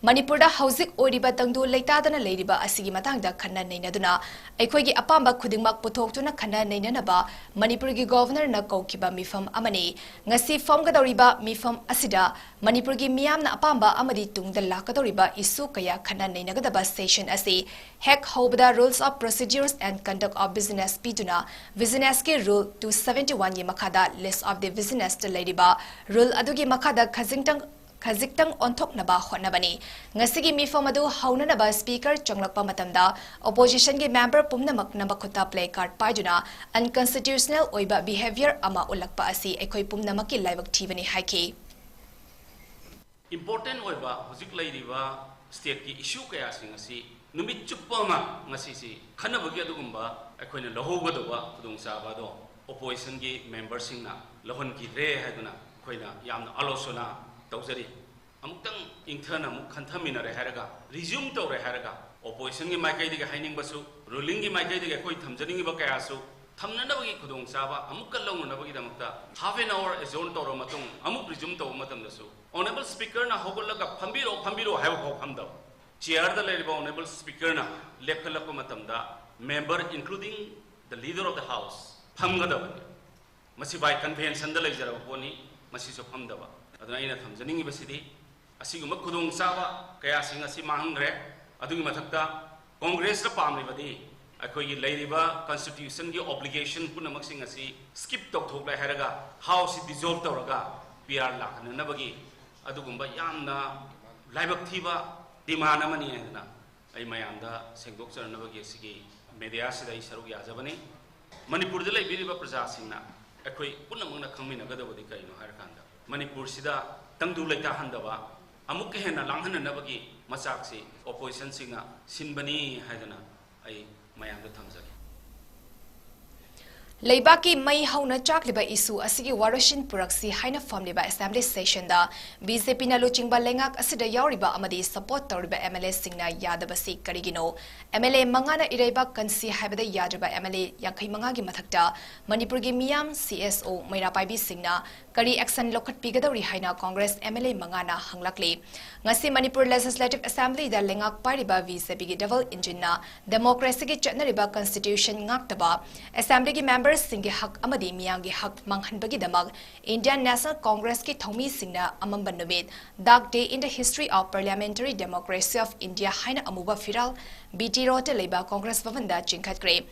ꯃꯅꯤꯄꯨꯔꯗ ꯍꯧꯖꯤꯛ ꯑꯣꯏꯔꯤꯕ ꯇꯪꯗꯨ ꯂꯩꯇꯥꯗꯅ ꯂꯩꯔꯤꯕ ꯑꯁꯤꯒꯤ ꯃꯇꯥꯡꯗ ꯈꯟꯅ ꯅꯩꯅꯗꯨꯅ ꯑꯩꯈꯣꯏꯒꯤ ꯑꯄꯥꯝꯕ ꯈꯨꯗꯤꯡꯃꯛ ꯄꯨꯊꯣꯛꯇꯨꯅ ꯈꯟꯅ ꯅꯩꯅꯅꯕ ꯃꯅꯤꯄꯨꯔꯒꯤ ꯒꯣꯚꯔꯅꯔꯅ ꯀꯧꯈꯤꯕ ꯃꯤꯐꯝ ꯑꯃꯅꯤ꯫ ꯉꯁꯤ ꯐꯝꯒꯗꯧꯔꯤꯕ ꯃꯤꯐꯝ ꯑꯁꯤꯗ ꯃꯅꯤꯄꯨꯔꯒꯤ ꯃꯤꯌꯥꯝꯅ ꯑꯄꯥꯝꯕ ꯑꯃꯗꯤ ꯇꯨꯡꯗ ꯂꯥꯛꯀꯗꯧꯔꯤꯕ ꯏꯁꯨ ꯀꯌꯥ ꯈꯟꯅ ꯅꯩꯅꯒꯗꯕ ꯁꯦꯁꯟ ꯑꯁꯤ ꯍꯦꯛ ꯍꯧꯕꯗ Rules of Procedures and Conduct of Business ꯄꯤꯗꯨꯅ ꯕꯤꯖꯤꯅꯦꯁꯀꯤ Rule two seventy one ꯒꯤ ꯃꯈꯥꯗ List of the Business ꯇ ꯂꯩꯔꯤꯕ ꯔꯨꯜ ꯑꯗꯨꯒꯤ ꯃꯈꯥꯗ ꯈꯖꯤꯡꯇꯪ ꯈꯖꯤꯛꯇꯪ ꯑꯣꯟꯊꯣꯛꯅꯕ ꯍꯣꯠꯅꯕꯅꯤ꯫ ꯉꯁꯤꯒꯤ ꯃꯤꯐꯝ ꯑꯗꯨ ꯍꯧꯅꯅꯕ Speaker ꯆꯪꯂꯛꯄ ꯃꯇꯝꯗ oppositionꯒꯤ member ꯄꯨꯝꯅꯃꯛꯅ ꯃꯈꯨꯠꯇ placard ꯄꯥꯏꯗꯨꯅ unconstitutional ꯑꯣꯏꯕ behaviour ꯑꯃ ꯎꯠꯂꯛꯄ ꯑꯁꯤ ꯑꯩꯈꯣꯏ ꯄꯨꯝꯅꯃꯛꯀꯤ ꯂꯥꯏꯕꯛ ꯊꯤꯕꯅꯤ ꯍꯥꯏꯈꯤ꯫ Important ꯑꯣꯏꯕ ꯍꯧꯖꯤꯛ ꯂꯩꯔꯤꯕ stateꯀꯤ issue ꯀꯌꯥꯁꯤꯡ ꯑꯁꯤ ꯅꯨꯃꯤꯠ ꯆꯨꯞꯄ ꯑꯃ ꯉꯁꯤꯁꯤ ꯈꯟꯅꯕꯒꯤ ꯑꯗꯨꯒꯨꯝꯕ ꯑꯩꯈꯣꯏꯅ ꯂꯧꯍꯧꯒꯗꯧꯕ ꯈꯨꯗꯣꯡꯆꯥꯕ ꯑꯗꯣ oppositionꯒꯤ memberꯁꯤꯡꯅ ꯂꯧꯍꯟꯈꯤꯗ꯭ꯔꯦ ꯍꯥꯏꯗꯨꯅ ꯑꯩꯈꯣꯏꯅ ꯌꯥꯝꯅ ꯑꯥꯂꯣꯆꯅꯥ ꯇꯧꯖꯔꯤ꯫ ꯑꯃꯨꯛꯇꯪ ꯏꯪꯊꯅ ꯑꯃꯨꯛ ꯈꯟꯊꯃꯤꯟꯅꯔꯦ ꯍꯥꯏꯔꯒ, resume ꯇꯧꯔꯦ ꯍꯥꯏꯔꯒ, oppositionꯒꯤ ꯃꯥꯏꯀꯩꯗꯒꯤ ꯍꯥꯏꯅꯤꯡꯕꯁꯨ, rulingꯒꯤ ꯃꯥꯏꯀꯩꯗꯒꯤ ꯑꯩꯈꯣꯏ ꯊꯝꯖꯅꯤꯡꯉꯤꯕ ꯀꯌꯥꯁꯨ ꯊꯝꯅꯅꯕꯒꯤ ꯈꯨꯗꯣꯡꯆꯥꯕ ꯑꯃꯨꯛꯀ ꯂꯧꯅꯅꯕꯒꯤꯗꯃꯛꯇ half an hour adjourn ꯇꯧꯔꯕ ꯃꯇꯨꯡ ꯑꯃꯨꯛ resume ꯇꯧꯕ ꯃꯇꯝꯗꯁꯨ Honourable Speakerꯅ ꯍꯧꯒꯠꯂꯒ ꯐꯝꯕꯤꯔꯣ, ꯐꯝꯕꯤꯔꯣ ꯍꯥꯏꯕ ꯐꯥꯎ ꯐꯝꯗꯕ, chairꯗ ꯂꯩꯔꯤꯕ Honourable Speakerꯅ ꯂꯦꯞꯈꯠꯂꯛꯄ ꯃꯇꯝꯗ member including the Leader of the House ꯐꯝꯒꯗꯕꯅꯤ꯫ ꯃꯁꯤ by conventionꯗ ꯂꯩꯖꯔꯕ ꯄꯣꯠꯅꯤ, ꯃꯁꯤꯁꯨ ꯐꯝꯗꯕ꯫ ꯑꯗꯨꯅ ꯑꯩꯅ ꯊꯝꯖꯅꯤꯡꯉꯤꯕꯁꯤꯗꯤ ꯑꯁꯤꯒꯨꯝꯕ ꯈꯨꯗꯣꯡꯆꯥꯕ ꯀꯌꯥꯁꯤꯡ ꯑꯁꯤ ꯃꯥꯡꯍꯟꯈ꯭ꯔꯦ꯫ ꯑꯗꯨꯒꯤ ꯃꯊꯛꯇ Congressꯅ ꯄꯥꯝꯂꯤꯕꯗꯤ ꯑꯩꯈꯣꯏꯒꯤ ꯂꯩꯔꯤꯕ constitutionꯒꯤ obligation ꯄꯨꯝꯅꯃꯛꯁꯤꯡ ꯑꯁꯤ skip ꯇꯧꯊꯣꯛꯂꯦ ꯍꯥꯏꯔꯒ Houseꯁꯤ dissolve ꯇꯧꯔꯒ PR ꯂꯥꯛꯍꯟꯅꯅꯕꯒꯤ ꯑꯗꯨꯒꯨꯝꯕ ꯌꯥꯝꯅ ꯂꯥꯏꯕꯛ ꯊꯤꯕ demand ꯑꯃꯅꯤ ꯍꯥꯏꯗꯅ ꯑꯩ ꯃꯌꯥꯝꯗ ꯁꯦꯡꯗꯣꯛꯆꯅꯅꯕꯒꯤ ꯑꯁꯤꯒꯤ mediaꯁꯤꯗ ꯑꯩ ꯁꯔꯨꯛ ꯌꯥꯖꯕꯅꯤ꯫ ꯃꯅꯤꯄꯨꯔꯗ ꯂꯩꯕꯤꯔꯤꯕ ꯄ꯭ꯔꯖꯥꯁꯤꯡꯅ ꯑꯩꯈꯣꯏ ꯄꯨꯝꯅꯃꯛꯅ ꯈꯪꯃꯤꯟꯅꯒꯗꯕꯗꯤ ꯀꯔꯤꯅꯣ ꯍꯥꯏꯔꯀꯥꯟꯗ, ꯃꯅꯤꯄꯨꯔꯁꯤꯗ ꯇꯪꯗꯨ ꯂꯩꯇꯥꯍꯟꯗꯕ, ꯑꯃꯨꯛꯀ ꯍꯦꯟꯅ ꯂꯥꯡꯍꯟꯅꯅꯕꯒꯤ ꯃꯆꯥꯛꯁꯤ oppositionꯁꯤꯡꯅ ꯁꯤꯟꯕꯅꯤ ꯍꯥꯏꯗꯅ ꯑꯩ ꯃꯌꯥꯝꯗ ꯊꯝꯖꯒꯦ꯫ ꯂꯩꯕꯥꯛꯀꯤ ꯃꯩ ꯍꯧꯅ ꯆꯥꯛꯂꯤꯕ issue ꯑꯁꯤꯒꯤ ꯋꯥꯔꯣꯏꯁꯤꯟ ꯄꯨꯔꯛꯁꯤ ꯍꯥꯏꯅ ꯐꯝꯂꯤꯕ assembly sessionꯗ BJPꯅ ꯂꯨꯆꯤꯡꯕ ꯂꯩꯉꯥꯛ ꯑꯁꯤꯗ ꯌꯥꯎꯔꯤꯕ ꯑꯃꯗꯤ support ꯇꯧꯔꯤꯕ MLAꯁꯤꯡꯅ ꯌꯥꯗꯕꯁꯤ ꯀꯔꯤꯒꯤꯅꯣ? MLA ꯃꯉꯥꯅ ꯏꯔꯩꯕꯥꯛ ꯀꯟꯁꯤ ꯍꯥꯏꯕꯗ ꯌꯥꯗ꯭ꯔꯤꯕ MLA ꯌꯥꯡꯈꯩ ꯃꯉꯥꯒꯤ ꯃꯊꯛꯇ ꯃꯅꯤꯄꯨꯔꯒꯤ ꯃꯤꯌꯥꯝ, CSO, ꯃꯩꯔꯥ ꯄꯥꯏꯕꯤꯁꯤꯡꯅ ꯀꯔꯤ action ꯂꯧꯈꯠꯄꯤꯒꯗꯧꯔꯤ ꯍꯥꯏꯅ Congress MLA ꯃꯉꯥꯅ ꯍꯪꯂꯛꯂꯤ꯫ ꯉꯁꯤ ꯃꯅꯤꯄꯨꯔ Legislative Assemblyꯗ ꯂꯩꯉꯥꯛ ꯄꯥꯏꯔꯤꯕ BJPꯒꯤ double engineꯅ democracyꯒꯤ ꯆꯠꯅꯔꯤꯕ constitution ꯉꯥꯛꯇꯕ, assemblyꯒꯤ memberꯁꯤꯡꯒꯤ ꯍꯛ ꯑꯃꯗꯤ ꯃꯤꯌꯥꯝꯒꯤ ꯍꯛ ꯃꯥꯡꯍꯟꯕꯒꯤꯗꯃꯛ Indian National Congressꯀꯤ ꯊꯧꯃꯤꯁꯤꯡꯅ ꯑꯃꯝꯕ ꯅꯨꯃꯤꯠ, dark day in the history of parliamentary democracy of India ꯍꯥꯏꯅ ꯑꯃꯨꯕ ꯐꯤꯔꯥꯜ BT Roadꯇ ꯂꯩꯕ Congress ꯚꯕꯟꯗ ꯆꯤꯡꯈꯠꯈ꯭ꯔꯦ꯫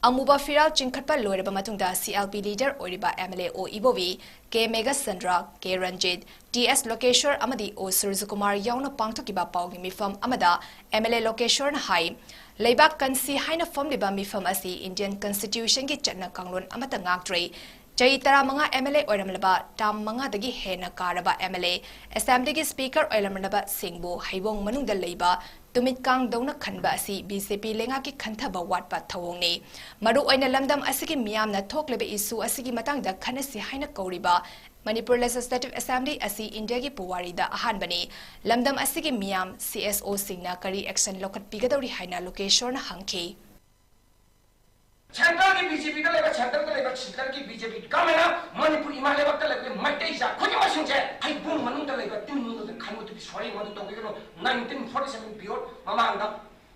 ꯑꯃꯨꯕ ꯐꯤꯔꯥꯜ ꯆꯤꯡꯈꯠꯄ ꯂꯣꯏꯔꯕ ꯃꯇꯨꯡꯗ C L P leader ꯑꯣꯏꯔꯤꯕ M L A O Ibobi, K Meghachandra, K Ranjit, T S Lokeshwar ꯑꯃꯗꯤ O Surjakumar ꯌꯥꯎꯅ ꯄꯥꯡꯊꯣꯛꯈꯤꯕ ꯄꯥꯎꯒꯤ ꯃꯤꯐꯝ ꯑꯃꯗ M L A Lokeshwarꯅ ꯍꯥꯏ, ꯂꯩꯕꯥꯛ ꯀꯟꯁꯤ ꯍꯥꯏꯅ ꯐꯝꯂꯤꯕ ꯃꯤꯐꯝ ꯑꯁꯤ Indian Constitutionꯒꯤ ꯆꯠꯅ ꯀꯥꯡꯂꯣꯟ ꯑꯃꯠꯇ ꯉꯥꯛꯇ꯭ꯔꯦ꯫ ꯆꯍꯤ ꯇꯔꯥꯃꯉꯥ M L A ꯑꯣꯏꯔꯝꯂꯕ, term ꯃꯉꯥꯗꯒꯤ ꯍꯦꯟꯅ ꯀꯥꯔꯕ M L A, Assemblyꯒꯤ Speaker ꯑꯣꯏꯔꯝꯂꯕ ꯁꯤꯡꯕꯨ ꯍꯩꯕꯣꯡ ꯃꯅꯨꯡꯗ ꯂꯩꯕ ꯇꯨꯃꯤꯠꯀꯥꯡꯗꯧꯅ ꯈꯟꯕ ꯑꯁꯤ B J P ꯂꯩꯉꯥꯛꯀꯤ ꯈꯟꯊꯕ ꯋꯥꯠꯄ ꯊꯧꯑꯣꯡꯅꯤ꯫ ꯃꯔꯨꯑꯣꯏꯅ ꯂꯝꯗꯝ ꯑꯁꯤꯒꯤ ꯃꯤꯌꯥꯝꯅ ꯊꯣꯛꯂꯤꯕ issue ꯑꯁꯤꯒꯤ ꯃꯇꯥꯡꯗ ꯈꯟꯅꯁꯤ ꯍꯥꯏꯅ ꯀꯧꯔꯤꯕ ꯃꯅꯤꯄꯨꯔ Legislative Assembly ꯑꯁꯤ Indiaꯒꯤ ꯄꯨꯋꯥꯔꯤꯗ ꯑꯍꯥꯟꯕꯅꯤ꯫ ꯂꯝꯗꯝ ꯑꯁꯤꯒꯤ ꯃꯤꯌꯥꯝ, C S Oꯁꯤꯡꯅ ꯀꯔꯤ action ꯂꯧꯈꯠꯄꯤꯒꯗꯧꯔꯤ ꯍꯥꯏꯅ ꯂꯣꯀꯦꯁ꯭ꯋꯔꯅ ꯍꯪꯈꯤ꯫ Centreꯒꯤ B J Pꯗ ꯂꯩꯕ, centreꯗ ꯂꯩꯕ, centreꯒꯤ B J P governmentꯅ ꯃꯅꯤꯄꯨꯔ ꯏꯃꯥ ꯂꯩꯕꯥꯛꯇ ꯂꯩꯕ ꯃꯩꯇꯩ ꯖꯥꯠ ꯈꯨꯗꯤꯡꯃꯛꯁꯤꯡꯁꯦ ꯍꯩꯕꯣꯡ ꯃꯅꯨꯡꯗ ꯂꯩꯕ ꯇꯤꯟ ꯃꯅꯨꯡꯗ ꯈꯟꯕꯗꯨꯗꯤ ꯁꯣꯔꯤ ꯃꯗꯨ ꯇꯧꯕꯤꯒꯅꯨ꯫ Nineteen forty seven period ꯃꯃꯥꯡꯗ,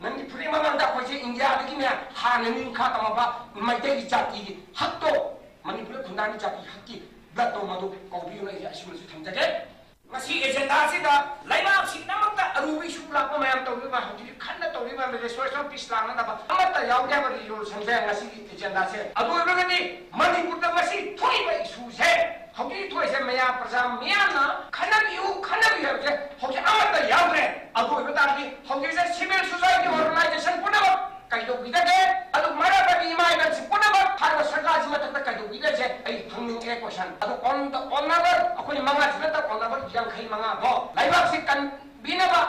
nineteen forty ꯃꯃꯥꯡꯗ ꯑꯩꯈꯣꯏꯁꯦ Indiaꯗꯒꯤꯅꯦ ꯍꯥꯟꯅ ꯅꯤꯡꯈꯥ ꯇꯝꯃꯕ ꯃꯩꯇꯩꯒꯤ ꯖꯥꯇꯤꯒꯤ ꯍꯛꯇꯣ, ꯃꯅꯤꯄꯨꯔꯗ ꯈꯨꯟꯗꯥꯃꯤ ꯖꯥꯇꯤꯒꯤ ꯍꯛꯀꯤ bloodꯇꯣ ꯃꯗꯨ ꯀꯧꯕꯤꯌꯨꯅ ꯑꯩꯁꯦ ꯑꯁꯤꯃꯁꯨ ꯊꯝꯖꯒꯦ꯫ ꯉꯁꯤ agendaꯁꯤꯗ ꯂꯩꯕꯥꯛꯁꯤꯒꯤꯗꯃꯛꯇ ꯑꯔꯨꯕ issue ꯂꯥꯛꯄ ꯃꯌꯥꯝ ꯇꯧꯔꯤꯕ, ꯍꯧꯖꯤꯛ ꯀꯟꯅ ꯇꯧꯔꯤꯕ restoration of peace ꯂꯥꯛꯅꯅꯕ ꯑꯃꯠꯇ ꯌꯥꯎꯗꯦ ꯍꯥꯏꯕ resolutionꯁꯦ ꯉꯁꯤꯒꯤ agendaꯁꯦ꯫ ꯑꯗꯨ ꯑꯣꯏꯔꯒꯗꯤ ꯃꯅꯤꯄꯨꯔꯗ ꯉꯁꯤ ꯊꯣꯛꯏꯕ issueꯁꯦ, ꯍꯧꯖꯤꯛ ꯊꯣꯛꯏꯁꯦ ꯃꯌꯥꯝ, ꯄ꯭ꯔꯖꯥ ꯃꯤꯌꯥꯝꯅ ꯈꯟꯅꯕꯤꯌꯨ, ꯈꯟꯅꯕꯤꯌꯨ ꯍꯥꯏꯕꯁꯦ ꯍꯧꯖꯤꯛ ꯑꯃꯠꯇ ꯌꯥꯎꯗ꯭ꯔꯦ꯫ ꯑꯗꯨ ꯑꯣꯏꯕ ꯇꯥꯔꯗꯤ ꯍꯧꯖꯤꯛꯁꯦ civil society organization ꯄꯨꯝꯅꯃꯛ ꯀꯩꯗꯧꯕꯤꯗꯒꯦ? ꯑꯗꯨ ꯃꯔꯛꯇꯒꯤ ꯏꯃꯥ ꯏꯕꯦꯜꯁꯤꯡ ꯄꯨꯝꯅꯃꯛ ꯍꯥꯏꯔꯤꯕ ꯁꯔꯀꯥꯔꯁꯤ ꯃꯊꯛꯇ ꯀꯩꯗꯧꯕꯤꯗꯒꯦ? ꯑꯩ ꯍꯪꯅꯤꯡꯉꯦ question꯫ ꯑꯗꯨ on the honour ꯑꯩꯈꯣꯏ ꯃꯉꯥꯁꯤ ꯅꯠꯇ honour ꯌꯥꯡꯈꯩ ꯃꯉꯥ ꯀꯣ ꯂꯩꯕꯥꯛꯁꯤ ꯀꯟꯕꯤꯅꯕ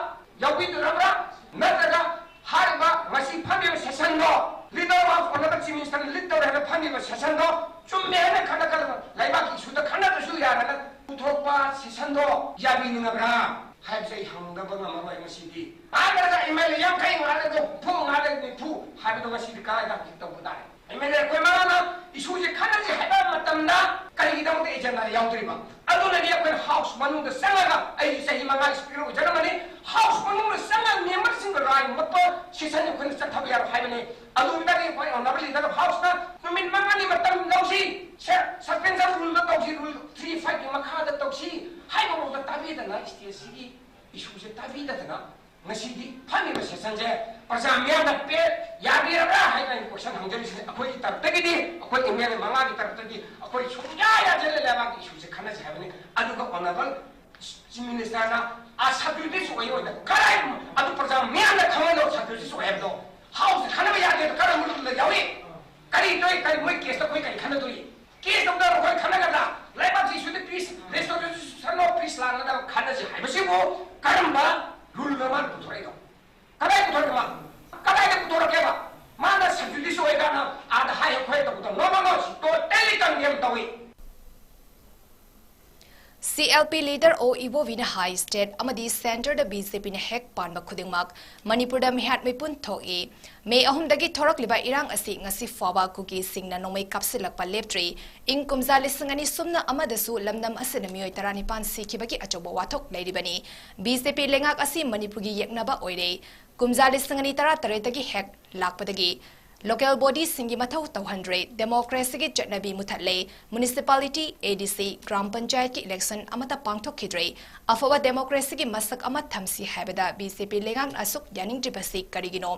ꯌꯥꯎꯕꯤꯗꯣꯔꯕ꯭ꯔꯥ? ꯅꯠꯇ꯭ꯔꯒ ꯍꯥꯏꯔꯤꯕ ꯉꯁꯤ ꯐꯝꯃꯤꯕ sessionꯗꯣ leader of honourable Chief Ministerꯅ lead ꯇꯧꯔꯦ ꯍꯥꯏꯅ ꯐꯝꯃꯤꯕ sessionꯗꯣ ꯆꯨꯝꯃꯦ ꯍꯥꯏꯅ ꯈꯜꯂꯒ ꯂꯩꯕꯥꯛꯀꯤ issueꯗ ꯈꯟꯅꯗ꯭ꯔꯁꯨ ꯌꯥꯔꯦꯅ ꯄꯨꯊꯣꯛꯄ sessionꯗꯣ ꯌꯥꯕꯤꯅꯤꯡꯉꯕ꯭ꯔꯥ ꯍꯥꯏꯕꯁꯦ ꯑꯩ ꯍꯪꯗꯕ ꯉꯝꯃꯔꯣꯏ ꯉꯁꯤꯗꯤ꯫ ꯍꯥꯏꯔꯒ MLA ꯌꯥꯡꯈꯩ, ꯉꯥꯏꯔꯒ ꯍꯨꯝꯐꯨ, ꯉꯥꯏꯔꯒ ꯅꯤꯐꯨ ꯍꯥꯏꯕꯗꯣ ꯉꯁꯤꯗꯤ ꯀꯗꯥꯏꯗ ꯍꯧꯖꯤꯛ ꯇꯧꯕ ꯇꯥꯔꯦ? MLA ꯑꯩꯈꯣꯏ ꯃꯉꯥꯅ issueꯁꯦ ꯈꯟꯅꯁꯤ ꯍꯥꯏꯕ ꯃꯇꯝꯗ ꯀꯔꯤꯒꯤꯗꯃꯛꯇ agendaꯗ ꯌꯥꯎꯗ꯭ꯔꯤꯕ? ꯑꯗꯨꯅꯅꯤ ꯑꯩꯈꯣꯏꯅ house ꯃꯅꯨꯡꯗ ꯆꯪꯉꯒ, ꯑꯩꯗꯤ ꯆꯍꯤ ꯃꯉꯥ speaker ꯑꯣꯏꯖꯔꯝꯕꯅꯤ, house ꯃꯅꯨꯡꯗ ꯆꯪꯉꯒ memberꯁꯤꯡꯒ ꯔꯥꯏ ꯃꯨꯠꯄ session ꯑꯩꯈꯣꯏꯅ ꯆꯠꯊꯕ ꯌꯥꯔꯣꯏ ꯍꯥꯏꯕꯅꯤ꯫ ꯑꯗꯨ ꯑꯣꯏꯇꯥꯔꯗꯤ ꯑꯩꯈꯣꯏ honourable leader of houseꯅ ꯅꯨꯃꯤꯠ ꯃꯉꯥꯅꯤ ꯃꯇꯝ ꯂꯧꯁꯤ, ꯁꯦ, suspension ruleꯗ ꯇꯧꯁꯤ, rule three fiveꯀꯤ ꯃꯈꯥꯗ ꯇꯧꯁꯤ ꯍꯥꯏꯕꯐꯥꯎꯗ ꯇꯥꯕꯤꯗꯅ, stateꯁꯤꯒꯤ issueꯁꯦ ꯇꯥꯕꯤꯗꯗꯅ ꯉꯁꯤꯗꯤ ꯐꯝꯃꯤꯕ sessionꯁꯦ ꯄ꯭ꯔꯖꯥ ꯃꯤꯌꯥꯝꯅ ꯄꯦ ꯌꯥꯕꯤꯔꯕ꯭ꯔꯥ ꯍꯥꯏꯅ ꯑꯩꯅ question ꯍꯪꯖꯔꯤꯁꯤꯅꯦ꯫ ꯑꯩꯈꯣꯏꯒꯤ ꯇꯔꯞꯇꯒꯤꯗꯤ, ꯑꯩꯈꯣꯏ ꯑꯦꯝ ꯑꯦꯜ ꯑꯦ ꯃꯉꯥꯒꯤ ꯇꯔꯞꯇꯒꯤ ꯑꯩꯈꯣꯏ ꯁꯨꯡꯌꯥ ꯌꯥꯗꯦ, ꯂꯩꯕꯥꯛꯀꯤ ꯏꯁꯨꯁꯦ ꯈꯟꯅꯁꯦ ꯍꯥꯏꯕꯅꯤ꯫ ꯑꯗꯨꯒ ꯑꯣꯅꯔꯦꯕꯜ ꯆꯤꯐ ꯃꯤꯅꯤꯁꯇꯔꯅ ꯑ ꯁꯕ ꯖꯨꯗꯤꯁ ꯑꯣꯏꯔꯣꯏꯗ ꯀꯔꯥꯏ? ꯑꯗꯨ ꯄ꯭ꯔꯖꯥ ꯃꯤꯌꯥꯝꯅ ꯈꯪꯍꯜꯂꯣ, ꯁꯕ ꯖꯨꯗꯤꯁ ꯑꯣꯏ ꯍꯥꯏꯕꯗꯣ꯫ ꯍꯥꯎꯁꯇ ꯈꯟꯅꯕ ꯌꯥꯗꯦ, ꯀꯔꯝꯕ ꯔꯨꯜꯗ ꯌꯥꯎꯏ? ꯀꯔꯤ ꯇꯧꯏ? ꯀꯔꯤ ꯃꯣꯏ ꯀꯦꯁꯇ ꯑꯩꯈꯣꯏ ꯀꯔꯤ ꯈꯟꯅꯗꯣꯔꯤ? ꯀꯦꯁ ꯇꯧꯗꯅ ꯑꯩꯈꯣꯏ ꯈꯟꯅꯒꯗ꯭ꯔꯥ? ꯂꯩꯕꯥꯛꯀꯤ ꯏꯁꯨꯗ ꯄꯤꯁ ꯔꯦꯁꯇꯣꯔꯦꯁꯟ ꯑꯣꯐ ꯄꯤꯁ ꯂꯥꯛꯅꯗꯕ ꯈꯟꯅꯁꯤ ꯍꯥꯏꯕꯁꯤꯕꯨ ꯀꯔꯝꯕ ꯔꯨꯜꯅ ꯃꯥꯅ ꯄꯨꯊꯣꯔꯛꯏꯅꯣ? ꯀꯗꯥꯏ ꯄꯨꯊꯣꯔꯛꯀꯦꯕ? ꯀꯗꯥꯏꯗ ꯄꯨꯊꯣꯔꯛꯀꯦꯕ? ꯃꯥꯅ ꯁꯕ ꯖꯨꯗꯤꯁ ꯑꯣꯏꯀꯥꯟꯗ ꯑꯥꯗ ꯍꯥꯏ ꯑꯩꯈꯣꯏ ꯇꯧꯕꯗꯣ? No, no, no, totally condemn ꯇꯧꯏ꯫ ꯁꯤ ꯑꯦꯜ ꯄꯤ ꯂꯤꯗꯔ ꯑꯣ ꯏꯕꯣꯕꯤꯅ ꯍꯥꯏ, ꯁ꯭ꯇꯦꯠ ꯑꯃꯗꯤ ꯁꯦꯟꯇꯔꯗ ꯕꯤ ꯖꯦ ꯄꯤꯅ ꯍꯦꯛ ꯄꯥꯟꯕ ꯈꯨꯗꯤꯡꯃꯛ ꯃꯅꯤꯄꯨꯔꯗ ꯃꯤꯍꯥꯠ ꯃꯤꯄꯨꯟ ꯊꯣꯛꯏ꯫ ꯃꯦ ꯑꯍꯨꯝꯗꯒꯤ ꯊꯣꯔꯛꯂꯤꯕ ꯏꯔꯥꯡ ꯑꯁꯤ ꯉꯁꯤ ꯐꯥꯎꯕ ꯀꯨꯀꯤꯁꯤꯡꯅ ꯅꯣꯡꯃꯩ ꯀꯥꯞꯁꯤꯜꯂꯛꯄ ꯂꯦꯞꯇ꯭ꯔꯤ꯫ ꯏꯪ ꯀꯨꯝꯖꯥ ꯂꯤꯁꯤꯡ ꯑꯅꯤ ꯁꯨꯞꯅ ꯑꯃꯗꯁꯨ ꯂꯝꯗꯝ ꯑꯁꯤꯗ ꯃꯤꯑꯣꯏ ꯇꯔꯥꯅꯤꯄꯥꯟ ꯁꯤꯈꯤꯕꯒꯤ ꯑꯆꯧꯕ ꯋꯥꯊꯣꯛ ꯂꯩꯔꯤꯕꯅꯤ꯫ ꯕꯤ ꯖꯦ ꯄꯤ ꯂꯩꯉꯥꯛ ꯑꯁꯤ ꯃꯅꯤꯄꯨꯔꯒꯤ ꯌꯦꯛꯅꯕ ꯑꯣꯏꯔꯦ꯫ ꯀꯨꯝꯖꯥ ꯂꯤꯁꯤꯡ ꯑꯅꯤ ꯇꯔꯥꯇꯔꯦꯠꯇꯒꯤ ꯍꯦꯛ ꯂꯥꯛꯄꯗꯒꯤ ꯂꯣꯀꯦꯜ ꯕꯣꯗꯤꯁꯤꯡꯒꯤ ꯃꯊꯧ ꯇꯧꯍꯟꯗ꯭ꯔꯦ, ꯗꯦꯃꯣꯀ꯭ꯔꯦꯁꯤꯒꯤ ꯆꯠꯅꯕꯤ ꯃꯨꯊꯠꯂꯦ, ꯃ꯭ꯌꯨꯅꯤꯁꯤꯄꯥꯂꯤꯇꯤ, ꯑꯦ ꯗꯤ ꯁꯤ, ꯒ꯭ꯔꯥꯝ ꯄꯟꯆꯥꯌꯠꯀꯤ ꯏꯂꯦꯛꯁꯟ ꯑꯃꯠꯇ ꯄꯥꯡꯊꯣꯛꯈꯤꯗ꯭ꯔꯦ꯫ ꯑꯐꯕ ꯗꯦꯃꯣꯀ꯭ꯔꯦꯁꯤꯒꯤ ꯃꯁꯛ ꯑꯃ ꯊꯝꯁꯤ ꯍꯥꯏꯕꯗ ꯕꯤ ꯖꯦ ꯄꯤ ꯂꯩꯉꯥꯛꯅ ꯑꯁꯨꯛ ꯌꯥꯅꯤꯡꯗ꯭ꯔꯤꯕꯁꯤ ꯀꯔꯤꯒꯤꯅꯣ?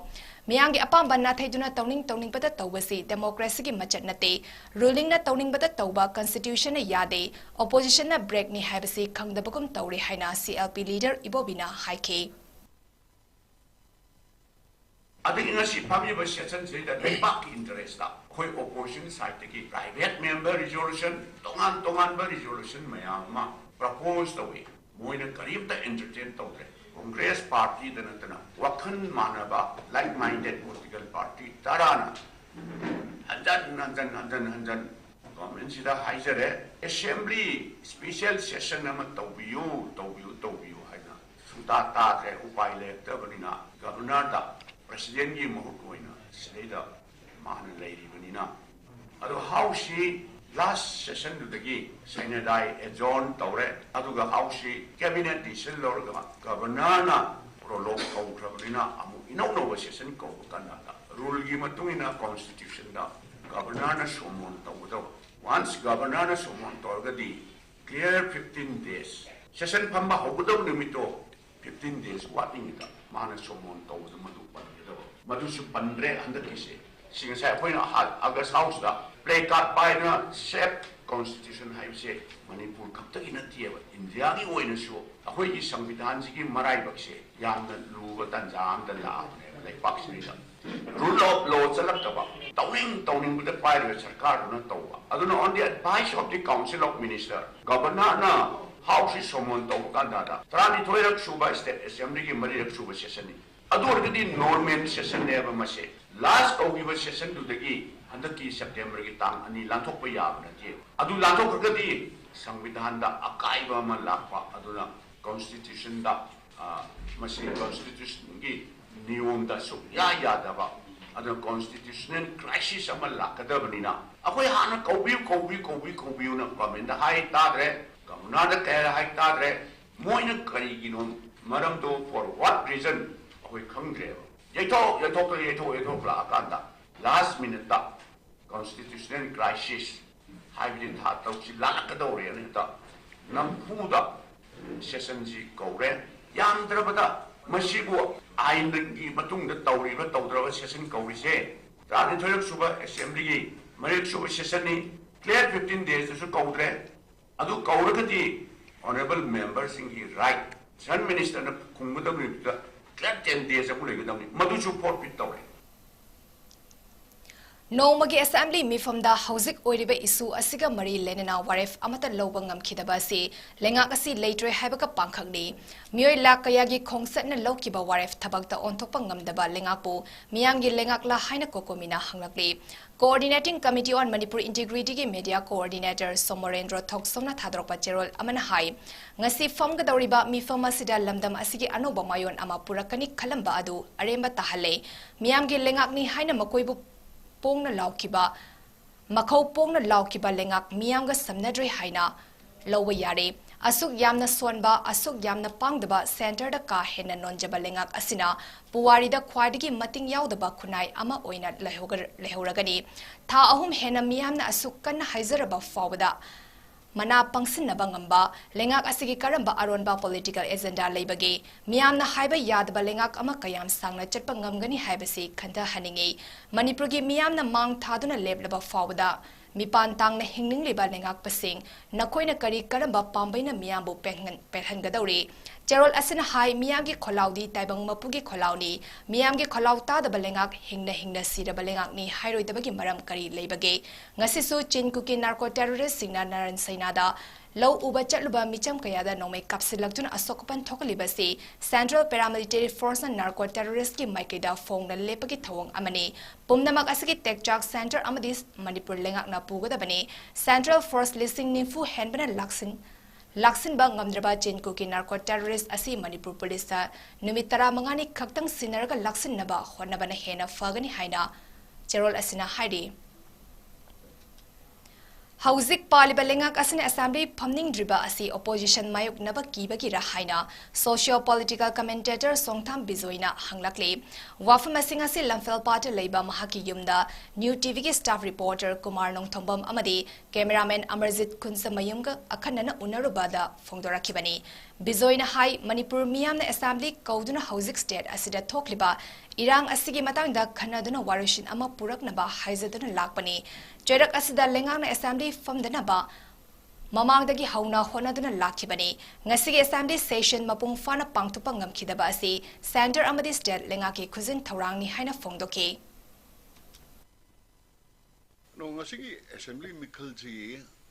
ꯃꯤꯌꯥꯝꯒꯤ ꯑꯄꯥꯝꯕ ꯅꯥꯊꯩꯗꯨꯅ ꯇꯧꯅꯤꯡ ꯇꯧꯅꯤꯡꯕꯇ ꯇꯧꯕꯁꯤ ꯗꯦꯃꯣꯀ꯭ꯔꯦꯁꯤꯒꯤ ꯃꯆꯠ ꯅꯠꯇꯦ꯫ ꯔꯨꯂꯤꯡꯅ ꯇꯧꯅꯤꯡꯕꯇ ꯇꯧꯕ ꯀꯟꯁꯇꯤꯇ꯭ꯌꯨꯁꯟꯅ ꯌꯥꯗꯦ꯫ ꯑꯣꯄꯣꯖꯤꯁꯟꯅ ꯕ꯭ꯔꯦꯛꯅꯤ ꯍꯥꯏꯕꯁꯤ ꯈꯪꯗꯕꯒꯨꯝ ꯇꯧꯔꯦ ꯍꯥꯏꯅ ꯁꯤ ꯑꯦꯜ ꯄꯤ ꯂꯤꯗꯔ ꯏꯕꯣꯕꯤꯅ ꯍꯥꯏꯈꯤ꯫ ꯑꯗꯒꯤ ꯉꯁꯤ ꯐꯝꯃꯤꯕ ꯁꯦꯁꯟꯁꯤꯗ ꯂꯩꯕꯥꯛꯀꯤ ꯏꯟꯇꯔꯦꯁꯇ ꯑꯩꯈꯣꯏ ꯑꯣꯄꯣꯖꯤꯁꯟ ꯁꯥꯏꯠꯇꯒꯤ ꯄ꯭ꯔꯥꯏꯚꯦꯠ ꯃꯦꯝꯕꯔ ꯔꯤꯖꯣꯂꯨꯁꯟ, ꯇꯣꯉꯥꯟ ꯇꯣꯉꯥꯟꯕ ꯔꯤꯖꯣꯂꯨꯁꯟ ꯃꯌꯥꯝ ꯑꯃ ꯄ꯭ꯔꯄꯣꯖ ꯇꯧꯏ꯫ ꯃꯣꯏꯅ ꯀꯔꯤꯝꯇ ꯑꯦꯟꯇꯔꯇꯦꯟ ꯇꯧꯗ꯭ꯔꯦ꯫ ꯀꯣꯡꯒ꯭ꯔꯦꯁ ꯄꯥꯔꯇꯤꯗ ꯅꯠꯇꯅ ꯋꯥꯈꯜ ꯃꯥꯟꯅꯕ, ꯂꯥꯏꯛ ꯃꯥꯏꯟꯗꯦꯠ ꯄꯣꯂꯤꯇꯤꯀꯦꯜ ꯄꯥꯔꯇꯤ ꯇꯔꯥꯅ ꯍꯟꯖꯟ ꯍꯟꯖꯟ ꯍꯟꯖꯟ ꯍꯟꯖꯟ ꯒꯚꯔꯟꯃꯦꯟꯠꯁꯤꯗ ꯍꯥꯏꯖꯔꯦ, ꯑꯦꯁꯦꯝꯕ꯭ꯂꯤ, ꯁ꯭ꯄꯦꯁꯦꯜ ꯁꯦꯁꯟ ꯑꯃ ꯇꯧꯕꯤꯌꯨ, ꯇꯧꯕꯤꯌꯨ, ꯇꯧꯕꯤꯌꯨ ꯍꯥꯏꯅ ꯁꯨꯡꯇꯥ ꯇꯥꯗ꯭ꯔꯦ꯫ ꯎꯄꯥꯏ ꯂꯩꯔꯛꯇꯕꯅꯤꯅ ꯒꯚꯔꯅꯔꯗ, ꯄ꯭ꯔꯁꯤꯗꯦꯟꯠꯀꯤ ꯃꯍꯨꯠ ꯑꯣꯏꯅ ꯁꯤꯗꯩꯗ ꯃꯥꯅ ꯂꯩꯔꯤꯕꯅꯤꯅ꯫ ꯑꯗꯣ ꯍꯥꯎꯁꯁꯤ ꯂꯥꯁ ꯁꯦꯁꯟꯗꯨꯗꯒꯤ ꯁꯦꯅꯦꯗꯥꯏ ꯑꯦꯖꯣꯔꯟ ꯇꯧꯔꯦ꯫ ꯑꯗꯨꯒ ꯍꯥꯎꯁꯁꯤ ꯀꯦꯕꯤꯅꯦꯠ ꯗꯤꯁꯤꯖꯟ ꯂꯧꯔꯒ ꯒꯚꯔꯅꯔꯅ ꯄ꯭ꯔꯣꯂꯣꯛ ꯀꯧꯈ꯭ꯔꯕꯅꯤꯅ ꯑꯃꯨꯛ ꯏꯅꯧ ꯅꯧꯕ ꯁꯦꯁꯟ ꯀꯧꯕ ꯀꯥꯟꯗ ꯔꯨꯜꯒꯤ ꯃꯇꯨꯡ ꯏꯟꯅ ꯀꯣꯟꯁꯇꯤꯇ꯭ꯌꯨꯁꯟꯗ ꯒꯚꯔꯅꯔꯅ ꯁꯣꯃꯣꯟ ꯇꯧꯒꯗꯧꯕ꯫ ꯋꯥꯟꯁ ꯒꯚꯔꯅꯔꯅ ꯁꯣꯃꯣꯟ ꯇꯧꯔꯒꯗꯤ clear fifteen days, ꯁꯦꯁꯟ ꯐꯝꯕ ꯍꯧꯒꯗꯕ ꯅꯨꯃꯤꯠꯇꯣ fifteen days ꯋꯥꯠꯂꯤꯉꯩꯗ ꯃꯥꯅ ꯁꯣꯃꯣꯟ ꯇꯧꯕꯗ ꯃꯗꯨ ꯄꯟꯒꯗꯕ꯫ ꯃꯗꯨꯁꯨ ꯄꯟꯗ꯭ꯔꯦ ꯍꯟꯗꯛꯀꯤꯁꯦ꯫ ꯁꯤ ꯉꯁꯥꯏ ꯑꯩꯈꯣꯏꯅ ꯑꯍꯥꯟ August House ꯇ placard ꯄꯥꯏꯗꯅ "Save Constitution" ꯍꯥꯏꯕꯁꯦ ꯃꯅꯤꯄꯨꯔ ꯈꯛꯇꯒꯤ ꯅꯠꯇꯦꯕ, ꯏꯟꯗꯤꯌꯥꯒꯤ ꯑꯣꯏꯅꯁꯨ ꯑꯩꯈꯣꯏꯒꯤ ꯁꯪꯕꯤꯙꯥꯟꯁꯤꯒꯤ ꯃꯔꯥꯏꯕꯛꯁꯦ ꯌꯥꯝꯅ ꯂꯨꯕ ꯇꯥꯟꯖꯥ ꯑꯃꯗ ꯂꯥꯛꯑꯕꯅꯦꯕ ꯂꯩꯄꯥꯛꯁꯤꯗ꯫ Rule of law ꯆꯠꯂꯛꯇꯕ, ꯇꯧꯅꯤꯡ ꯇꯧꯅꯤꯡꯕꯗ ꯄꯥꯏꯔꯤꯕ ꯁꯔꯀꯥꯔꯗꯨꯅ ꯇꯧꯕ꯫ ꯑꯗꯨꯅ on the advice of the Council of Minister, Governor ꯅ House ꯁꯤ summon ꯇꯧꯕ ꯀꯥꯟꯗ ꯇꯔꯥꯅꯤꯊꯣꯏꯔꯛ ꯁꯨꯕ State Assembly ꯒꯤ ꯃꯔꯤꯔꯛ ꯁꯨꯕ session ꯅꯤ꯫ ꯑꯗꯨ ꯑꯣꯏꯔꯒꯗꯤ normal session ꯅꯦꯕ ꯃꯁꯦ꯫ Last ꯀꯧꯈꯤꯕ session ꯗꯨꯗꯒꯤ ꯍꯟꯗꯛꯀꯤ September ꯒꯤ ꯇꯥꯡ ꯑꯅꯤ ꯂꯥꯟꯊꯣꯛꯄ ꯌꯥꯕ ꯅꯠꯇꯦ꯫ ꯑꯗꯨ ꯂꯥꯟꯊꯣꯛꯈ꯭ꯔꯒꯗꯤ ꯁꯪꯕꯤꯙꯥꯟꯗ ꯑꯀꯥꯏꯕ ꯑꯃ ꯂꯥꯛꯄ, ꯑꯗꯨꯅ Constitution ꯗ, ꯑ, ꯃꯁꯤ Constitution ꯒꯤ ꯅꯤꯌꯣꯝꯗ ꯁꯨꯛꯌꯥ ꯌꯥꯗꯕ, ꯑꯗꯨꯅ constitutional crisis ꯑꯃ ꯂꯥꯛꯀꯗꯕꯅꯤꯅ ꯑꯩꯈꯣꯏ ꯍꯥꯟꯅ ꯀꯧꯕꯤꯌꯨ, ꯀꯧꯕꯤꯌꯨ, ꯀꯧꯕꯤꯌꯨ, ꯀꯧꯕꯤꯌꯨꯅ Government ꯗ ꯍꯥꯏ ꯇꯥꯗ꯭ꯔꯦ, Governor ꯗ ꯀꯌꯥ ꯍꯥꯏ ꯇꯥꯗ꯭ꯔꯦ꯫ ꯃꯣꯏꯅ ꯀꯔꯤꯒꯤꯅꯣ ꯃꯔꯝꯗꯣ, for what reason, ꯑꯩꯈꯣꯏ ꯈꯪꯗ꯭ꯔꯦꯕ꯫ ꯌꯩꯊꯣꯛ, ꯌꯩꯊꯣꯛꯇ, ꯌꯩꯊꯣꯛ, ꯌꯩꯊꯣꯛ ꯂꯥꯛꯑꯀꯥꯟꯗ last minute ꯇ constitutional crisis ꯍꯥꯏꯕꯗꯤ ꯊꯥ ꯇꯔꯨꯛꯁꯤ ꯂꯥꯜꯂꯛꯀꯗꯧꯔꯦꯅ ꯍꯦꯛꯇ ꯅꯝꯐꯨꯗ session ꯁꯤ ꯀꯧꯔꯦ꯫ ꯌꯥꯝꯗ꯭ꯔꯕꯗ ꯃꯁꯤꯕꯨ ꯑꯥꯏꯟꯒꯤ ꯃꯇꯨꯡꯗ ꯇꯧꯔꯤꯕ꯭ꯔꯥ ꯇꯧꯗ꯭ꯔꯕ session ꯀꯧꯔꯤꯁꯦ? ꯇꯔꯥꯅꯤꯊꯣꯏꯔꯛ ꯁꯨꯕ Assembly ꯒꯤ ꯃꯔꯤꯔꯛ ꯁꯨꯕ session ꯅꯤ, clear fifteen days ꯇꯁꯨ ꯀꯧꯗ꯭ꯔꯦ꯫ ꯑꯗꯨ ꯀꯧꯔꯒꯗꯤ honourable member ꯁꯤꯡꯒꯤ right, Prime Minister ꯅ ꯈꯨꯝꯒꯗꯕ ꯅꯨꯃꯤꯠꯇꯨꯗ clear ten days ꯑꯃꯨꯛ ꯂꯩꯒꯗꯕꯅꯤ, ꯃꯗꯨꯁꯨ forfeit ꯇꯧꯔꯦ꯫ ꯅꯣꯡꯃꯒꯤ Assembly ꯃꯤꯐꯝꯗ ꯍꯧꯖꯤꯛ ꯑꯣꯏꯔꯤꯕ issue ꯑꯁꯤꯒ ꯃꯔꯤ ꯂꯩꯅꯅ ꯋꯥꯔꯦꯞ ꯑꯃꯠꯇ ꯂꯧꯕ ꯉꯝꯈꯤꯗꯕ ꯑꯁꯤ ꯂꯩꯉꯥꯛ ꯑꯁꯤ ꯂꯩꯇ꯭ꯔꯦ ꯍꯥꯏꯕꯒ ꯄꯥꯡꯈꯛꯅꯤ꯫ ꯃꯤꯑꯣꯏ ꯂꯥꯈ ꯀꯌꯥꯒꯤ ꯈꯣꯡꯆꯠꯅ ꯂꯧꯈꯤꯕ ꯋꯥꯔꯦꯞ ꯊꯕꯛꯇ ꯑꯣꯟꯊꯣꯛꯄ ꯉꯝꯗꯕ ꯂꯩꯉꯥꯛꯄꯨ ꯃꯤꯌꯥꯝꯒꯤ ꯂꯩꯉꯥꯛꯂ ꯍꯥꯏꯅ COCOMI ꯅ ꯍꯪꯂꯛꯂꯤ꯫ Coordinating Committee on Manipur Integrity ꯒꯤ Media Coordinator ꯁꯣꯃꯣꯔꯦꯟꯗ꯭ꯔꯣ ꯊꯣꯛꯆꯣꯝꯅ ꯊꯥꯗꯣꯔꯛꯄ ꯆꯦꯔꯣꯜ ꯑꯃꯅ ꯍꯥꯏ, ꯉꯁꯤ ꯐꯝꯒꯗꯧꯔꯤꯕ ꯃꯤꯐꯝ ꯑꯁꯤꯗ ꯂꯝꯗꯝ ꯑꯁꯤꯒꯤ ꯑꯅꯧꯕ ꯃꯥꯏꯑꯣꯟ ꯑꯃ ꯄꯨꯔꯛꯀꯅꯤ ꯈꯜꯂꯝꯕ ꯑꯗꯨ ꯑꯔꯦꯝꯕ ꯇꯥꯍꯜꯂꯦ꯫ ꯃꯤꯌꯥꯝꯒꯤ ꯂꯩꯉꯥꯛꯅꯤ ꯍꯥꯏꯅ ꯃꯈꯣꯏꯕꯨ ꯄꯣꯡꯅ ꯂꯥꯎꯈꯤꯕ, ꯃꯈꯧ ꯄꯣꯡꯅ ꯂꯥꯎꯈꯤꯕ ꯂꯩꯉꯥꯛ ꯃꯤꯌꯥꯝꯒ ꯁꯝꯅꯗ꯭ꯔꯦ ꯍꯥꯏꯅ ꯂꯧꯕ ꯌꯥꯔꯦ꯫ ꯑꯁꯨꯛ ꯌꯥꯝꯅ ꯁꯣꯟꯕ, ꯑꯁꯨꯛ ꯌꯥꯝꯅ ꯄꯥꯡꯗꯕ, centre ꯗ ꯀꯥ ꯍꯦꯟꯅ ꯅꯣꯟꯖꯕ ꯂꯩꯉꯥꯛ ꯑꯁꯤꯅ ꯄꯨꯋꯥꯔꯤꯗ ꯈ꯭ꯋꯥꯏꯗꯒꯤ ꯃꯇꯤꯡ ꯌꯥꯎꯗꯕ ꯈꯨꯟꯅꯥꯏ ꯑꯃ ꯑꯣꯏꯅ ꯂꯩꯍꯧꯒ-, ꯂꯩꯍꯧꯔꯒꯅꯤ꯫ ꯊꯥ ꯑꯍꯨꯝ ꯍꯦꯟꯅ ꯃꯤꯌꯥꯝꯅ ꯑꯁꯨꯛ ꯀꯟꯅ ꯍꯥꯏꯖꯔꯕ ꯐꯥꯎꯕꯗ ꯃꯅꯥ ꯄꯪꯁꯤꯟꯅꯕ ꯉꯝꯕ ꯂꯩꯉꯥꯛ ꯑꯁꯤꯒꯤ ꯀꯔꯝꯕ ꯑꯔꯣꯟꯕ political agenda ꯂꯩꯕꯒꯦ? ꯃꯤꯌꯥꯝꯅ ꯍꯥꯏꯕ ꯌꯥꯗꯕ ꯂꯩꯉꯥꯛ ꯑꯃ ꯀꯌꯥꯝ ꯁꯥꯡꯅ ꯆꯠꯄ ꯉꯝꯒꯅꯤ ꯍꯥꯏꯕꯁꯤ ꯈꯟꯊꯍꯟꯅꯤꯡꯏ꯫ ꯃꯅꯤꯄꯨꯔꯒꯤ ꯃꯤꯌꯥꯝꯅ ꯃꯥꯡ ꯊꯥꯗꯨꯅ ꯂꯦꯞꯂꯕ ꯐꯥꯎꯕꯗ ꯃꯤꯄꯥꯟ ꯇꯥꯡꯅ ꯍꯤꯡꯅꯤꯡꯂꯤꯕ ꯂꯩꯉꯥꯛꯄꯁꯤꯡ, ꯅꯈꯣꯏꯅ ꯀꯔꯤ ꯀꯔꯝꯕ ꯄꯥꯝꯕꯩꯅ ꯃꯤꯌꯥꯝꯕꯨ ꯄꯦꯟꯍꯟ-, ꯄꯦꯜꯍꯟꯒꯗꯧꯔꯤ? ꯆꯦꯔꯣꯜ ꯑꯁꯤꯅ ꯍꯥꯏ, ꯃꯤꯌꯥꯝꯒꯤ ꯈꯣꯜꯂꯥꯎꯗꯤ ꯇꯥꯏꯕꯪ ꯃꯄꯨꯒꯤ ꯈꯣꯜꯂꯥꯎꯅꯤ꯫ ꯃꯤꯌꯥꯝꯒꯤ ꯈꯣꯜꯂꯥꯎ ꯇꯥꯗꯕ ꯂꯩꯉꯥꯛ ꯍꯤꯡꯅ ꯍꯤꯡꯅ ꯁꯤꯔꯕ ꯂꯩꯉꯥꯛꯅꯤ ꯍꯥꯏꯔꯣꯏꯗꯕꯒꯤ ꯃꯔꯝ ꯀꯔꯤ ꯂꯩꯕꯒꯦ? ꯉꯁꯤꯁꯨ ꯆꯤꯟ ꯀꯨꯀꯤ narco terroristꯁꯤꯡꯅ ꯅꯥꯔꯟ ꯁꯩꯅꯥꯗ ꯂꯧ ꯎꯕ ꯆꯠꯂꯨꯕ ꯃꯤꯆꯝ ꯀꯌꯥꯗ ꯅꯣꯡꯃꯩ ꯀꯥꯞꯁꯤꯜꯂꯛꯇꯨꯅ ꯑꯁꯣꯛ ꯑꯄꯟ ꯊꯣꯛꯍꯜꯂꯤꯕꯁꯤ Central Paramilitary Forceꯅ narco terroristꯀꯤ ꯃꯥꯏꯀꯩꯗ ꯐꯣꯡꯅ ꯂꯦꯞꯄꯒꯤ ꯊꯧꯑꯣꯡ ꯑꯃꯅꯤ꯫ ꯄꯨꯝꯅꯃꯛ ꯑꯁꯤꯒꯤ ꯇꯦꯛꯆꯥꯛ centre ꯑꯃꯗꯤ ꯃꯅꯤꯄꯨꯔ ꯂꯩꯉꯥꯛꯅ ꯄꯨꯒꯗꯕꯅꯤ꯫ Central Force ꯂꯤꯁꯤꯡ ꯅꯤꯐꯨ ꯍꯦꯟꯕꯅ ꯂꯥꯛꯁꯤꯟ-, ꯂꯥꯛꯁꯤꯟꯕ ꯉꯝꯗ꯭ꯔꯕ ꯆꯤꯟ ꯀꯨꯀꯤ narco terrorist ꯑꯁꯤ ꯃꯅꯤꯄꯨꯔ policeꯇ ꯅꯨꯃꯤꯠ ꯇꯔꯥꯃꯉꯥꯅꯤ ꯈꯛꯇꯪ ꯁꯤꯟꯅꯔꯒ ꯂꯥꯛꯁꯤꯟꯅꯕ ꯍꯣꯠꯅꯕꯅ ꯍꯦꯟꯅ ꯐꯒꯅꯤ ꯍꯥꯏꯅ ꯆꯦꯔꯣꯜ ꯑꯁꯤꯅ ꯍꯥꯏꯔꯤ꯫ ꯍꯧꯖꯤꯛ ꯄꯥꯜꯂꯤꯕ ꯂꯩꯉꯥꯛ ꯑꯁꯤꯅ assembly ꯐꯝꯅꯤꯡꯗ꯭ꯔꯤꯕ ꯑꯁꯤ opposition ꯃꯥꯌꯣꯛꯅꯕ ꯀꯤꯕꯒꯤꯔ ꯍꯥꯏꯅ socio political commentator ꯁꯣꯡꯊꯥꯝ ꯕꯤꯖꯣꯏꯅ ꯍꯪꯂꯛꯂꯤ꯫ ꯋꯥꯐꯝ ꯑꯁꯤ ꯉꯁꯤ ꯂꯝꯐꯦꯜꯄꯥꯠꯇ ꯂꯩꯕ ꯃꯍꯥꯛꯀꯤ ꯌꯨꯝꯗ New TVꯒꯤ staff reporter Kumar Nongthombam ꯑꯃꯗꯤ cameraman ꯑꯃꯔꯖꯤꯠ ꯈꯨꯟꯁꯃꯌꯨꯝꯒ ꯑꯈꯟꯅꯅ ꯎꯅꯔꯨꯕꯗ ꯐꯣꯡꯗꯣꯔꯛꯈꯤꯕꯅꯤ꯫ ꯕꯤꯖꯣꯏꯅ ꯍꯥꯏ, ꯃꯅꯤꯄꯨꯔ ꯃꯤꯌꯥꯝꯅ assembly ꯀꯧꯗꯨꯅ ꯍꯧꯖꯤꯛ state ꯑꯁꯤꯗ ꯊꯣꯛꯂꯤꯕ ꯏꯔꯥꯡ ꯑꯁꯤꯒꯤ ꯃꯇꯥꯡꯗ ꯈꯟꯅꯗꯨꯅ ꯋꯥꯔꯣꯏꯁꯤꯟ ꯑꯃ ꯄꯨꯔꯛꯅꯕ ꯍꯥꯏꯖꯗꯨꯅ ꯂꯥꯛꯄꯅꯤ꯫ ꯆꯩꯔꯛ ꯑꯁꯤꯗ ꯂꯩꯉꯥꯛꯅ assembly ꯐꯝꯗꯅꯕ ꯃꯃꯥꯡꯗꯒꯤ ꯍꯧꯅ ꯍꯣꯠꯅꯗꯨꯅ ꯂꯥꯛꯈꯤꯕꯅꯤ꯫ ꯉꯁꯤꯒꯤ assembly session ꯃꯄꯨꯡ ꯐꯥꯅ ꯄꯥꯡꯊꯣꯛꯄ ꯉꯝꯈꯤꯗꯕ ꯑꯁꯤ centre ꯑꯃꯗꯤ state ꯂꯩꯉꯥꯛꯀꯤ ꯈꯨꯖꯤꯟ ꯊꯧꯔꯥꯡꯅꯤ ꯍꯥꯏꯅ ꯐꯣꯡꯗꯣꯛꯈꯤ꯫ ꯑꯗꯣ ꯉꯁꯤꯒꯤ assembly ꯃꯤꯈꯜꯁꯤ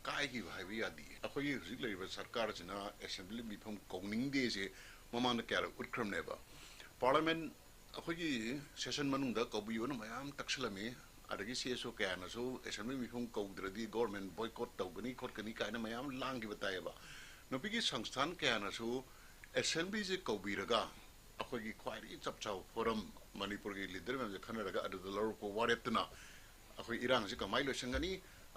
ꯀꯥꯏꯈꯤꯕ ꯍꯥꯏꯕ ꯌꯥꯗꯦ꯫ ꯑꯩꯈꯣꯏꯒꯤ ꯍꯧꯖꯤꯛ ꯂꯩꯔꯤꯕ ꯁꯔꯀꯥꯔꯁꯤꯅ assembly ꯃꯤꯐꯝ ꯀꯧꯅꯤꯡꯗꯦꯁꯦ ꯃꯃꯥꯡꯗ ꯀꯌꯥꯔꯛ ꯎꯠꯈ꯭ꯔꯕꯅꯦꯕ꯫ Parliament ꯑꯩꯈꯣꯏꯒꯤ session ꯃꯅꯨꯡꯗ ꯀꯧꯕꯤꯌꯨꯅ ꯃꯌꯥꯝ ꯇꯛꯁꯜꯂꯝꯃꯤ꯫ ꯑꯗꯒꯤ CSO ꯀꯌꯥꯅꯁꯨ assembly ꯃꯤꯐꯝ ꯀꯧꯗ꯭ꯔꯗꯤ government boycott ꯇꯧꯒꯅꯤ ꯈꯣꯠꯀꯅꯤ ꯀꯥꯏꯅ ꯃꯌꯥꯝ ꯂꯥꯡꯈꯤꯕ ꯇꯥꯏꯌꯦꯕ꯫ ꯅꯨꯄꯤꯒꯤ ꯁꯪꯁꯊꯥꯟ ꯀꯌꯥꯅꯁꯨ assemblyꯁꯦ ꯀꯧꯕꯤꯔꯒ ꯑꯩꯈꯣꯏꯒꯤ ꯈ꯭ꯋꯥꯏꯗꯒꯤ ꯆꯞ ꯆꯥꯕ forum ꯃꯅꯤꯄꯨꯔꯒꯤ leader ꯃꯌꯥꯝꯁꯦ ꯈꯟꯅꯔꯒ ꯑꯗꯨꯗ ꯂꯧꯔꯛꯄ ꯋꯥꯔꯦꯞꯇꯨꯅ ꯑꯩꯈꯣꯏ ꯏꯔꯥꯡꯁꯤ ꯀꯃꯥꯏꯅ ꯂꯣꯏꯁꯤꯟꯒꯅꯤ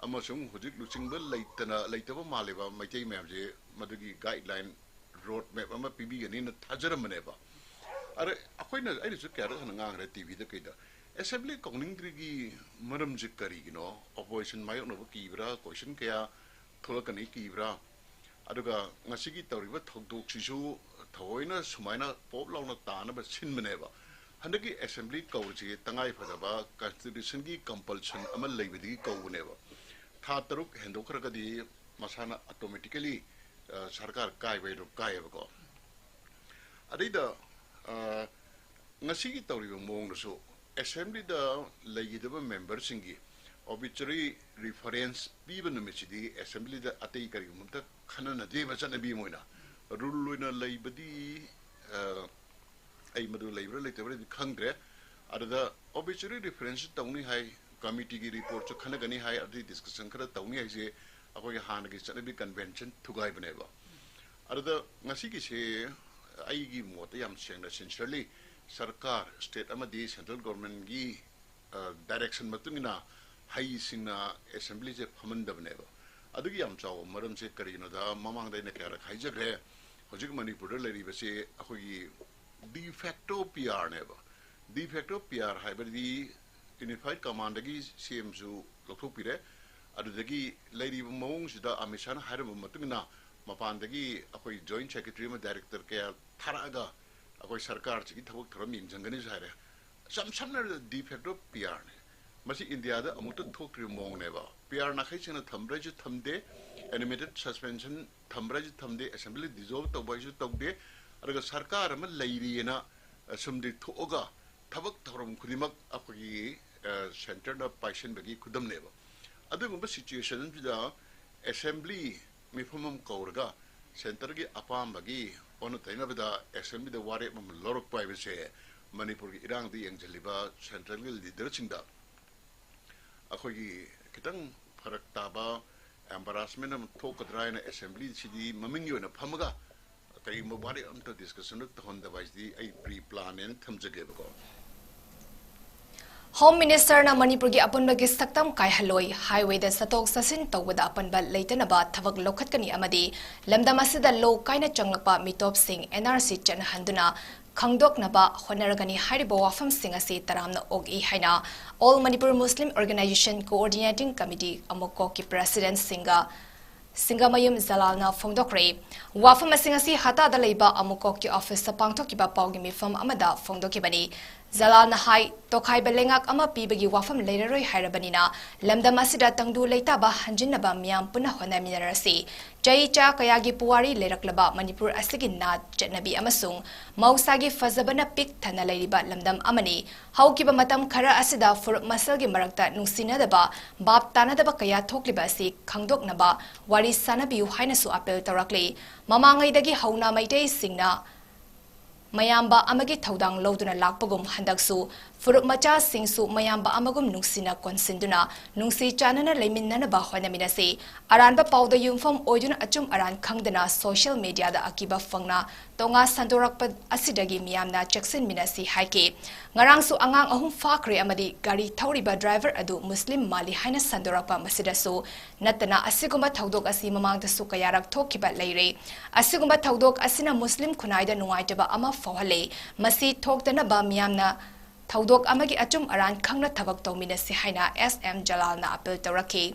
ꯑꯃꯁꯨꯡ ꯍꯧꯖꯤꯛ ꯂꯨꯆꯤꯡꯕ ꯂꯩꯇꯅ, ꯂꯩꯇꯕ ꯃꯥꯜꯂꯤꯕ ꯃꯩꯇꯩ ꯃꯌꯥꯝꯁꯦ ꯃꯗꯨꯒꯤ guideline road map ꯑꯃ ꯄꯤꯕꯤꯒꯅꯤꯅ ꯊꯥꯖꯔꯝꯕꯅꯦꯕ꯫ ꯑꯗ ꯑꯩꯈꯣꯏꯅ, ꯑꯩꯅꯁꯨ ꯀꯌꯥꯔꯛ ꯍꯟꯅ ꯉꯥꯡꯈ꯭ꯔꯦ TVꯗ ꯀꯩꯗ, assembly ꯀꯧꯅꯤꯡꯗ꯭ꯔꯤꯒꯤ ꯃꯔꯝꯁꯦ ꯀꯔꯤꯒꯤꯅꯣ? Opposition ꯃꯥꯌꯣꯛꯅꯕ ꯀꯤꯕ꯭ꯔꯥ? Question ꯀꯌꯥ ꯊꯣꯛꯂꯛꯀꯅꯤ ꯀꯤꯕ꯭ꯔꯥ? ꯑꯗꯨꯒ ꯉꯁꯤꯒꯤ ꯇꯧꯔꯤꯕ ꯊꯧꯗꯣꯛꯁꯤꯁꯨ ꯊꯑꯣꯏꯅ ꯁꯨꯃꯥꯏꯅ ꯄꯣꯞ ꯂꯥꯎꯅ ꯇꯥꯅꯕ ꯁꯤꯟꯕꯅꯦꯕ꯫ ꯍꯟꯗꯛꯀꯤ assembly ꯀꯧꯔꯤꯁꯤ ꯇꯉꯥꯏ ꯐꯗꯕ constitutionꯒꯤ compulsion ꯑꯃ ꯂꯩꯕꯗꯒꯤ ꯀꯧꯕꯅꯦꯕ꯫ ꯊꯥ ꯇꯔꯨꯛ ꯍꯦꯟꯗꯣꯛꯈ꯭ꯔꯒꯗꯤ ꯃꯁꯥꯅ automatically, ꯑ, ꯁꯔꯀꯥꯔ ꯀꯥꯏꯕ ꯍꯥꯏꯗꯣ ꯀꯥꯏꯌꯦꯕꯀꯣ꯫ ꯑꯗꯩꯗ, ꯑ, ꯉꯁꯤꯒꯤ ꯇꯧꯔꯤꯕ ꯃꯑꯣꯡꯗꯁꯨ assemblyꯗ ꯂꯩꯒꯗꯕ memberꯁꯤꯡꯒꯤ obituary reference ꯄꯤꯕ ꯅꯨꯃꯤꯠꯁꯤꯗꯤ assemblyꯗ ꯑꯇꯩ ꯀꯔꯤꯒꯨꯝꯕ ꯑꯝꯇ ꯈꯟꯅꯅꯗꯦꯕ, ꯆꯠꯅꯕꯤ ꯑꯃ ꯑꯣꯏꯅ꯫ Rule ꯑꯣꯏꯅ ꯂꯩꯕꯗꯤ, ꯑ, ꯑꯩ ꯃꯗꯨ ꯂꯩꯕ꯭ꯔꯥ ꯂꯩꯇꯕ꯭ꯔꯥꯗꯤ ꯈꯪꯗ꯭ꯔꯦ꯫ ꯑꯗꯨꯗ obituary reference ꯇꯧꯅꯤ ꯍꯥꯏ, committeeꯒꯤ reportꯁꯨ ꯈꯟꯅꯒꯅꯤ ꯍꯥꯏ, ꯑꯗꯨꯒꯤ discussion ꯈꯔ ꯇꯧꯅꯤ ꯍꯥꯏꯁꯦ ꯑꯩꯈꯣꯏꯒꯤ ꯍꯥꯟꯅꯒꯤ ꯆꯠꯅꯕꯤ convention ꯊꯨꯒꯥꯏꯕꯅꯦꯕ꯫ ꯑꯗꯨꯗ ꯉꯁꯤꯒꯤꯁꯦ ꯑꯩꯒꯤ ꯃꯣꯠꯇ ꯌꯥꯝ ꯁꯦꯡꯅ, sincerely, ꯁꯔꯀꯥꯔ, state ꯑꯃꯗꯤ central governmentꯀꯤ, ꯑ, direction ꯃꯇꯨꯡ ꯏꯟꯅ ꯍꯩꯁꯤꯡꯅ assemblyꯁꯦ ꯐꯝꯍꯟꯗꯕꯅꯦꯕ꯫ ꯑꯗꯨꯒꯤ ꯌꯥꯝ ꯆꯥꯎꯕ ꯃꯔꯝꯁꯦ ꯀꯔꯤꯒꯤꯅꯣꯗ, ꯃꯃꯥꯡꯗ ꯑꯩꯅ ꯀꯌꯥꯔꯛ ꯍꯥꯏꯖꯈ꯭ꯔꯦ, ꯍꯧꯖꯤꯛ ꯃꯅꯤꯄꯨꯔꯗ ꯂꯩꯔꯤꯕꯁꯦ ꯑꯩꯈꯣꯏꯒꯤ de facto P Rꯅꯦꯕ꯫ De facto P R ꯍꯥꯏꯕꯗꯤ Unified Commandꯗꯒꯤ C Mꯁꯨ ꯂꯧꯊꯣꯛꯄꯤꯔꯦ꯫ ꯑꯗꯨꯗꯒꯤ ꯂꯩꯔꯤꯕ ꯃꯑꯣꯡꯁꯤꯗ ꯑꯃꯤꯠ ꯁꯥꯍꯅ ꯍꯥꯏꯔꯝꯕ ꯃꯇꯨꯡ ꯏꯟꯅ ꯃꯄꯥꯟꯗꯒꯤ ꯑꯩꯈꯣꯏ joint secretary ꯑꯃ director ꯀꯌꯥ ꯊꯥꯔꯛꯑꯒ ꯑꯩꯈꯣꯏ ꯁꯔꯀꯥꯔꯁꯤꯒꯤ ꯊꯕꯛ ꯊꯧꯔꯝ ꯌꯦꯡꯁꯤꯟꯒꯅꯤꯁꯨ ꯍꯥꯏꯔꯦ꯫ ꯏꯁꯝ ꯁꯝꯅ ꯍꯥꯏꯔꯕꯗ de facto P Rꯅꯤ꯫ ꯃꯁꯤ ꯏꯟꯗꯤꯌꯥꯗ ꯑꯃꯨꯛꯇ ꯊꯣꯛꯇ꯭ꯔꯤꯕ ꯃꯑꯣꯡꯅꯦꯕ꯫ P R ꯅꯥꯈꯩ ꯁꯦꯡꯅ ꯊꯝꯕ꯭ꯔꯥꯁꯨ ꯊꯝꯗꯦ, animated suspension ꯊꯝꯕ꯭ꯔꯥꯁꯨ ꯊꯝꯗꯦ, assembly dissolve ꯇꯧꯕ ꯍꯥꯏꯁꯨ ꯇꯧꯗꯦ꯫ ꯑꯗꯨꯒ ꯁꯔꯀꯥꯔ ꯑꯃ ꯂꯩꯔꯤꯑꯅ, ꯑ, ꯁꯨꯝꯗꯤ ꯊꯣꯛꯑꯒ ꯊꯕꯛ ꯊꯧꯔꯝ ꯈꯨꯗꯤꯡꯃꯛ ꯑꯩꯈꯣꯏꯒꯤ, ꯑ, centreꯅ ꯄꯥꯏꯁꯤꯟꯕꯒꯤ ꯈꯨꯗꯝꯅꯦꯕ꯫ ꯑꯗꯨꯒꯨꯝꯕ situation ꯑꯃꯁꯤꯗ assembly ꯃꯤꯐꯝ ꯑꯃ ꯀꯧꯔꯒ centreꯒꯤ ꯑꯄꯥꯝꯕꯒꯤ ꯑꯣꯟꯅ ꯇꯩꯅꯕꯗ assemblyꯗ ꯋꯥꯔꯦꯞ ꯑꯃ ꯂꯧꯔꯛꯄ ꯍꯥꯏꯕꯁꯦ ꯃꯅꯤꯄꯨꯔꯒꯤ ꯏꯔꯥꯡꯗ ꯌꯦꯡꯁꯤꯜꯂꯤꯕ centreꯒꯤ leaderꯁꯤꯡꯗ ꯑꯩꯈꯣꯏꯒꯤ ꯈꯤꯇꯪ ꯐꯔꯛ ꯇꯥꯕ, embarrassment ꯑꯃ ꯊꯣꯛꯀꯗ꯭ꯔꯥ ꯍꯥꯏꯅ assemblyꯁꯤꯗꯤ ꯃꯃꯤꯡꯒꯤ ꯑꯣꯏꯅ ꯐꯝꯃꯒ ꯀꯔꯤꯒꯨꯝꯕ ꯋꯥꯔꯦꯞ ꯑꯝꯇ discussion ꯇꯧꯍꯟꯗꯕ ꯍꯥꯏꯁꯤꯗꯤ ꯑꯩ pre planꯅꯦꯅ ꯊꯝꯖꯒꯦꯕꯀꯣ꯫ Home Ministerꯅ ꯃꯅꯤꯄꯨꯔꯒꯤ ꯑꯄꯨꯟꯕꯒꯤ ꯁꯛꯇꯝ ꯀꯥꯏꯍꯜꯂꯣꯏ, highwayꯗ ꯆꯠꯊꯣꯛ ꯆꯠꯁꯤꯟ ꯇꯧꯕꯗ ꯑꯄꯟꯕ ꯂꯩꯇꯅꯕ ꯊꯕꯛ ꯂꯧꯈꯠꯀꯅꯤ ꯑꯃꯗꯤ ꯂꯝꯗꯝ ꯑꯁꯤꯗ ꯂꯣ ꯀꯥꯏꯅ ꯆꯪꯂꯛꯄ ꯃꯤꯇꯣꯞꯁꯤꯡ N R C ꯆꯠꯅꯍꯟꯗꯨꯅ ꯈꯪꯗꯣꯛꯅꯕ ꯍꯣꯠꯅꯔꯒꯅꯤ ꯍꯥꯏꯔꯤꯕ ꯋꯥꯐꯝꯁꯤꯡ ꯑꯁꯤ ꯇꯔꯥꯝꯅ ꯑꯣꯛꯏ ꯍꯥꯏꯅ All Manipur Muslim Organisation Coordinating Committee, ꯑꯃꯨꯛꯀꯣꯛꯀꯤ presidentꯁꯤꯡꯒ ꯁꯤꯡꯒꯃꯌꯨꯝ ꯖꯂꯥꯜꯅ ꯐꯣꯡꯗꯣꯛꯈ꯭ꯔꯦ꯫ ꯋꯥꯐꯝ ꯑꯁꯤꯡ ꯑꯁꯤ ꯍꯇꯥꯗ ꯂꯩꯕ ꯑꯃꯨꯀꯣꯛꯀꯤ ꯑꯣꯐꯤꯁꯇ ꯄꯥꯡꯊꯣꯛꯈꯤꯕ ꯄꯥꯎꯒꯤ ꯃꯤꯐꯝ ꯑꯃꯗ ꯐꯣꯡꯗꯣꯛꯈꯤꯕꯅꯤ꯫ ꯖꯂꯥꯜꯅ ꯍꯥꯏ, ꯇꯣꯈꯥꯏꯕ ꯂꯩꯉꯥꯛ ꯑꯃ ꯄꯤꯕꯒꯤ ꯋꯥꯐꯝ ꯂꯩꯔꯔꯣꯏ ꯍꯥꯏꯔꯕꯅꯤꯅ, ꯂꯝꯗꯝ ꯑꯁꯤꯗ ꯇꯪꯗꯨ ꯂꯩꯇꯥꯕ ꯍꯟꯖꯤꯟꯅꯕ ꯃꯤꯌꯥꯝ ꯄꯨꯟꯅ ꯍꯣꯠꯅꯃꯤꯟꯅꯔꯁꯤ꯫ ꯆꯍꯤ ꯆꯥ ꯀꯌꯥꯒꯤ ꯄꯨꯋꯥꯔꯤ ꯂꯩꯔꯛꯂꯕ ꯃꯅꯤꯄꯨꯔ ꯑꯁꯤꯒꯤ ꯅꯥꯠ, ꯆꯠꯅꯕꯤ ꯑꯃꯁꯨꯡ ꯃꯍꯧꯁꯥꯒꯤ ꯐꯖꯕꯅ ꯄꯤꯛ ꯊꯟꯅ ꯂꯩꯔꯤꯕ ꯂꯝꯗꯝ ꯑꯃꯅꯤ꯫ ꯍꯧꯈꯤꯕ ꯃꯇꯝ ꯈꯔ ꯑꯁꯤꯗ ꯐꯨꯔꯨꯞ ꯃꯁꯦꯜꯒꯤ ꯃꯔꯛꯇ ꯅꯨꯡꯁꯤꯅꯗꯕ, ꯚꯥꯞ ꯇꯥꯅꯗꯕ ꯀꯌꯥ ꯊꯣꯛꯂꯤꯕ ꯑꯁꯤ ꯈꯪꯗꯣꯛꯅꯕ ꯋꯥꯔꯤ ꯁꯥꯅꯕꯤꯌꯨ ꯍꯥꯏꯅꯁꯨ ꯑꯥꯄꯤꯜ ꯇꯧꯔꯛꯂꯤ꯫ ꯃꯃꯥꯡꯉꯩꯗꯒꯤ ꯍꯧꯅ ꯃꯩꯇꯩꯁꯤꯡꯅ ꯃꯌꯥꯝꯕ ꯑꯃꯒꯤ ꯊꯧꯗꯥꯡ ꯂꯧꯗꯨꯅ ꯂꯥꯛꯄꯒꯨꯝ, ꯍꯟꯗꯛꯁꯨ ꯐꯨꯔꯨꯞ ꯃꯆꯥꯁꯤꯡꯁꯨ ꯃꯌꯥꯝꯕ ꯑꯃꯒꯨꯝ ꯅꯨꯡꯁꯤꯅ ꯀꯣꯟꯁꯤꯟꯗꯨꯅ, ꯅꯨꯡꯁꯤ ꯆꯥꯟꯅꯅ ꯂꯩꯃꯤꯟꯅꯅꯕ ꯍꯣꯠꯅꯃꯤꯟꯅꯁꯤ꯫ ꯑꯔꯥꯟꯕ ꯄꯥꯎꯗ ꯌꯨꯝꯐꯝ ꯑꯣꯏꯗꯨꯅ ꯑꯆꯨꯝ ꯑꯔꯥꯟ ꯈꯪꯗꯅ ꯁꯣꯁꯤꯌꯦꯜ ꯃꯤꯗꯤꯌꯥꯗ ꯑꯀꯤꯕ ꯐꯪꯅ ꯇꯣꯉꯥ ꯁꯟꯗꯣꯔꯛꯄ ꯑꯁꯤꯗꯒꯤ ꯃꯤꯌꯥꯝꯅ ꯆꯦꯛꯁꯤꯟꯃꯤꯟꯅꯁꯤ ꯍꯥꯏꯈꯤ꯫ ꯉꯔꯥꯡꯁꯨ ꯑꯉꯥꯡ ꯑꯍꯨꯝ ꯐꯥꯈ꯭ꯔꯦ ꯑꯃꯗꯤ ꯒꯥꯔꯤ ꯊꯧꯔꯤꯕ ꯗ꯭ꯔꯥꯏꯚꯔ ꯑꯗꯨ ꯃꯨꯁꯂꯤꯝ ꯃꯥꯜꯂꯤ ꯍꯥꯏꯅ ꯁꯟꯗꯣꯔꯛꯄ꯫ ꯃꯁꯤꯗꯁꯨ ꯅꯠꯇꯅ, ꯑꯁꯤꯒꯨꯝꯕ ꯊꯧꯗꯣꯛ ꯑꯁꯤ ꯃꯃꯥꯡꯗꯁꯨ ꯀꯌꯥꯔꯛ ꯊꯣꯛꯈꯤꯕ ꯂꯩꯔꯦ꯫ ꯑꯁꯤꯒꯨꯝꯕ ꯊꯧꯗꯣꯛ ꯑꯁꯤꯅ ꯃꯨꯁꯂꯤꯝ ꯈꯨꯟꯅꯥꯏꯗ ꯅꯨꯡꯉꯥꯏꯇꯕ ꯑꯃ ꯐꯥꯎꯍꯜꯂꯦ꯫ ꯃꯁꯤ ꯊꯣꯛꯇꯅꯕ ꯃꯤꯌꯥꯝꯅ ꯊꯧꯗꯣꯛ ꯑꯃꯒꯤ ꯑꯆꯨꯝ ꯑꯔꯥꯟ ꯈꯪꯅ ꯊꯕꯛ ꯇꯧꯃꯤꯟꯅꯁꯤ ꯍꯥꯏꯅ ꯑꯦꯁ ꯑꯦꯝ ꯖꯂꯥꯜꯅ ꯑꯥꯄꯤꯜ ꯇꯧꯔꯛꯈꯤ꯫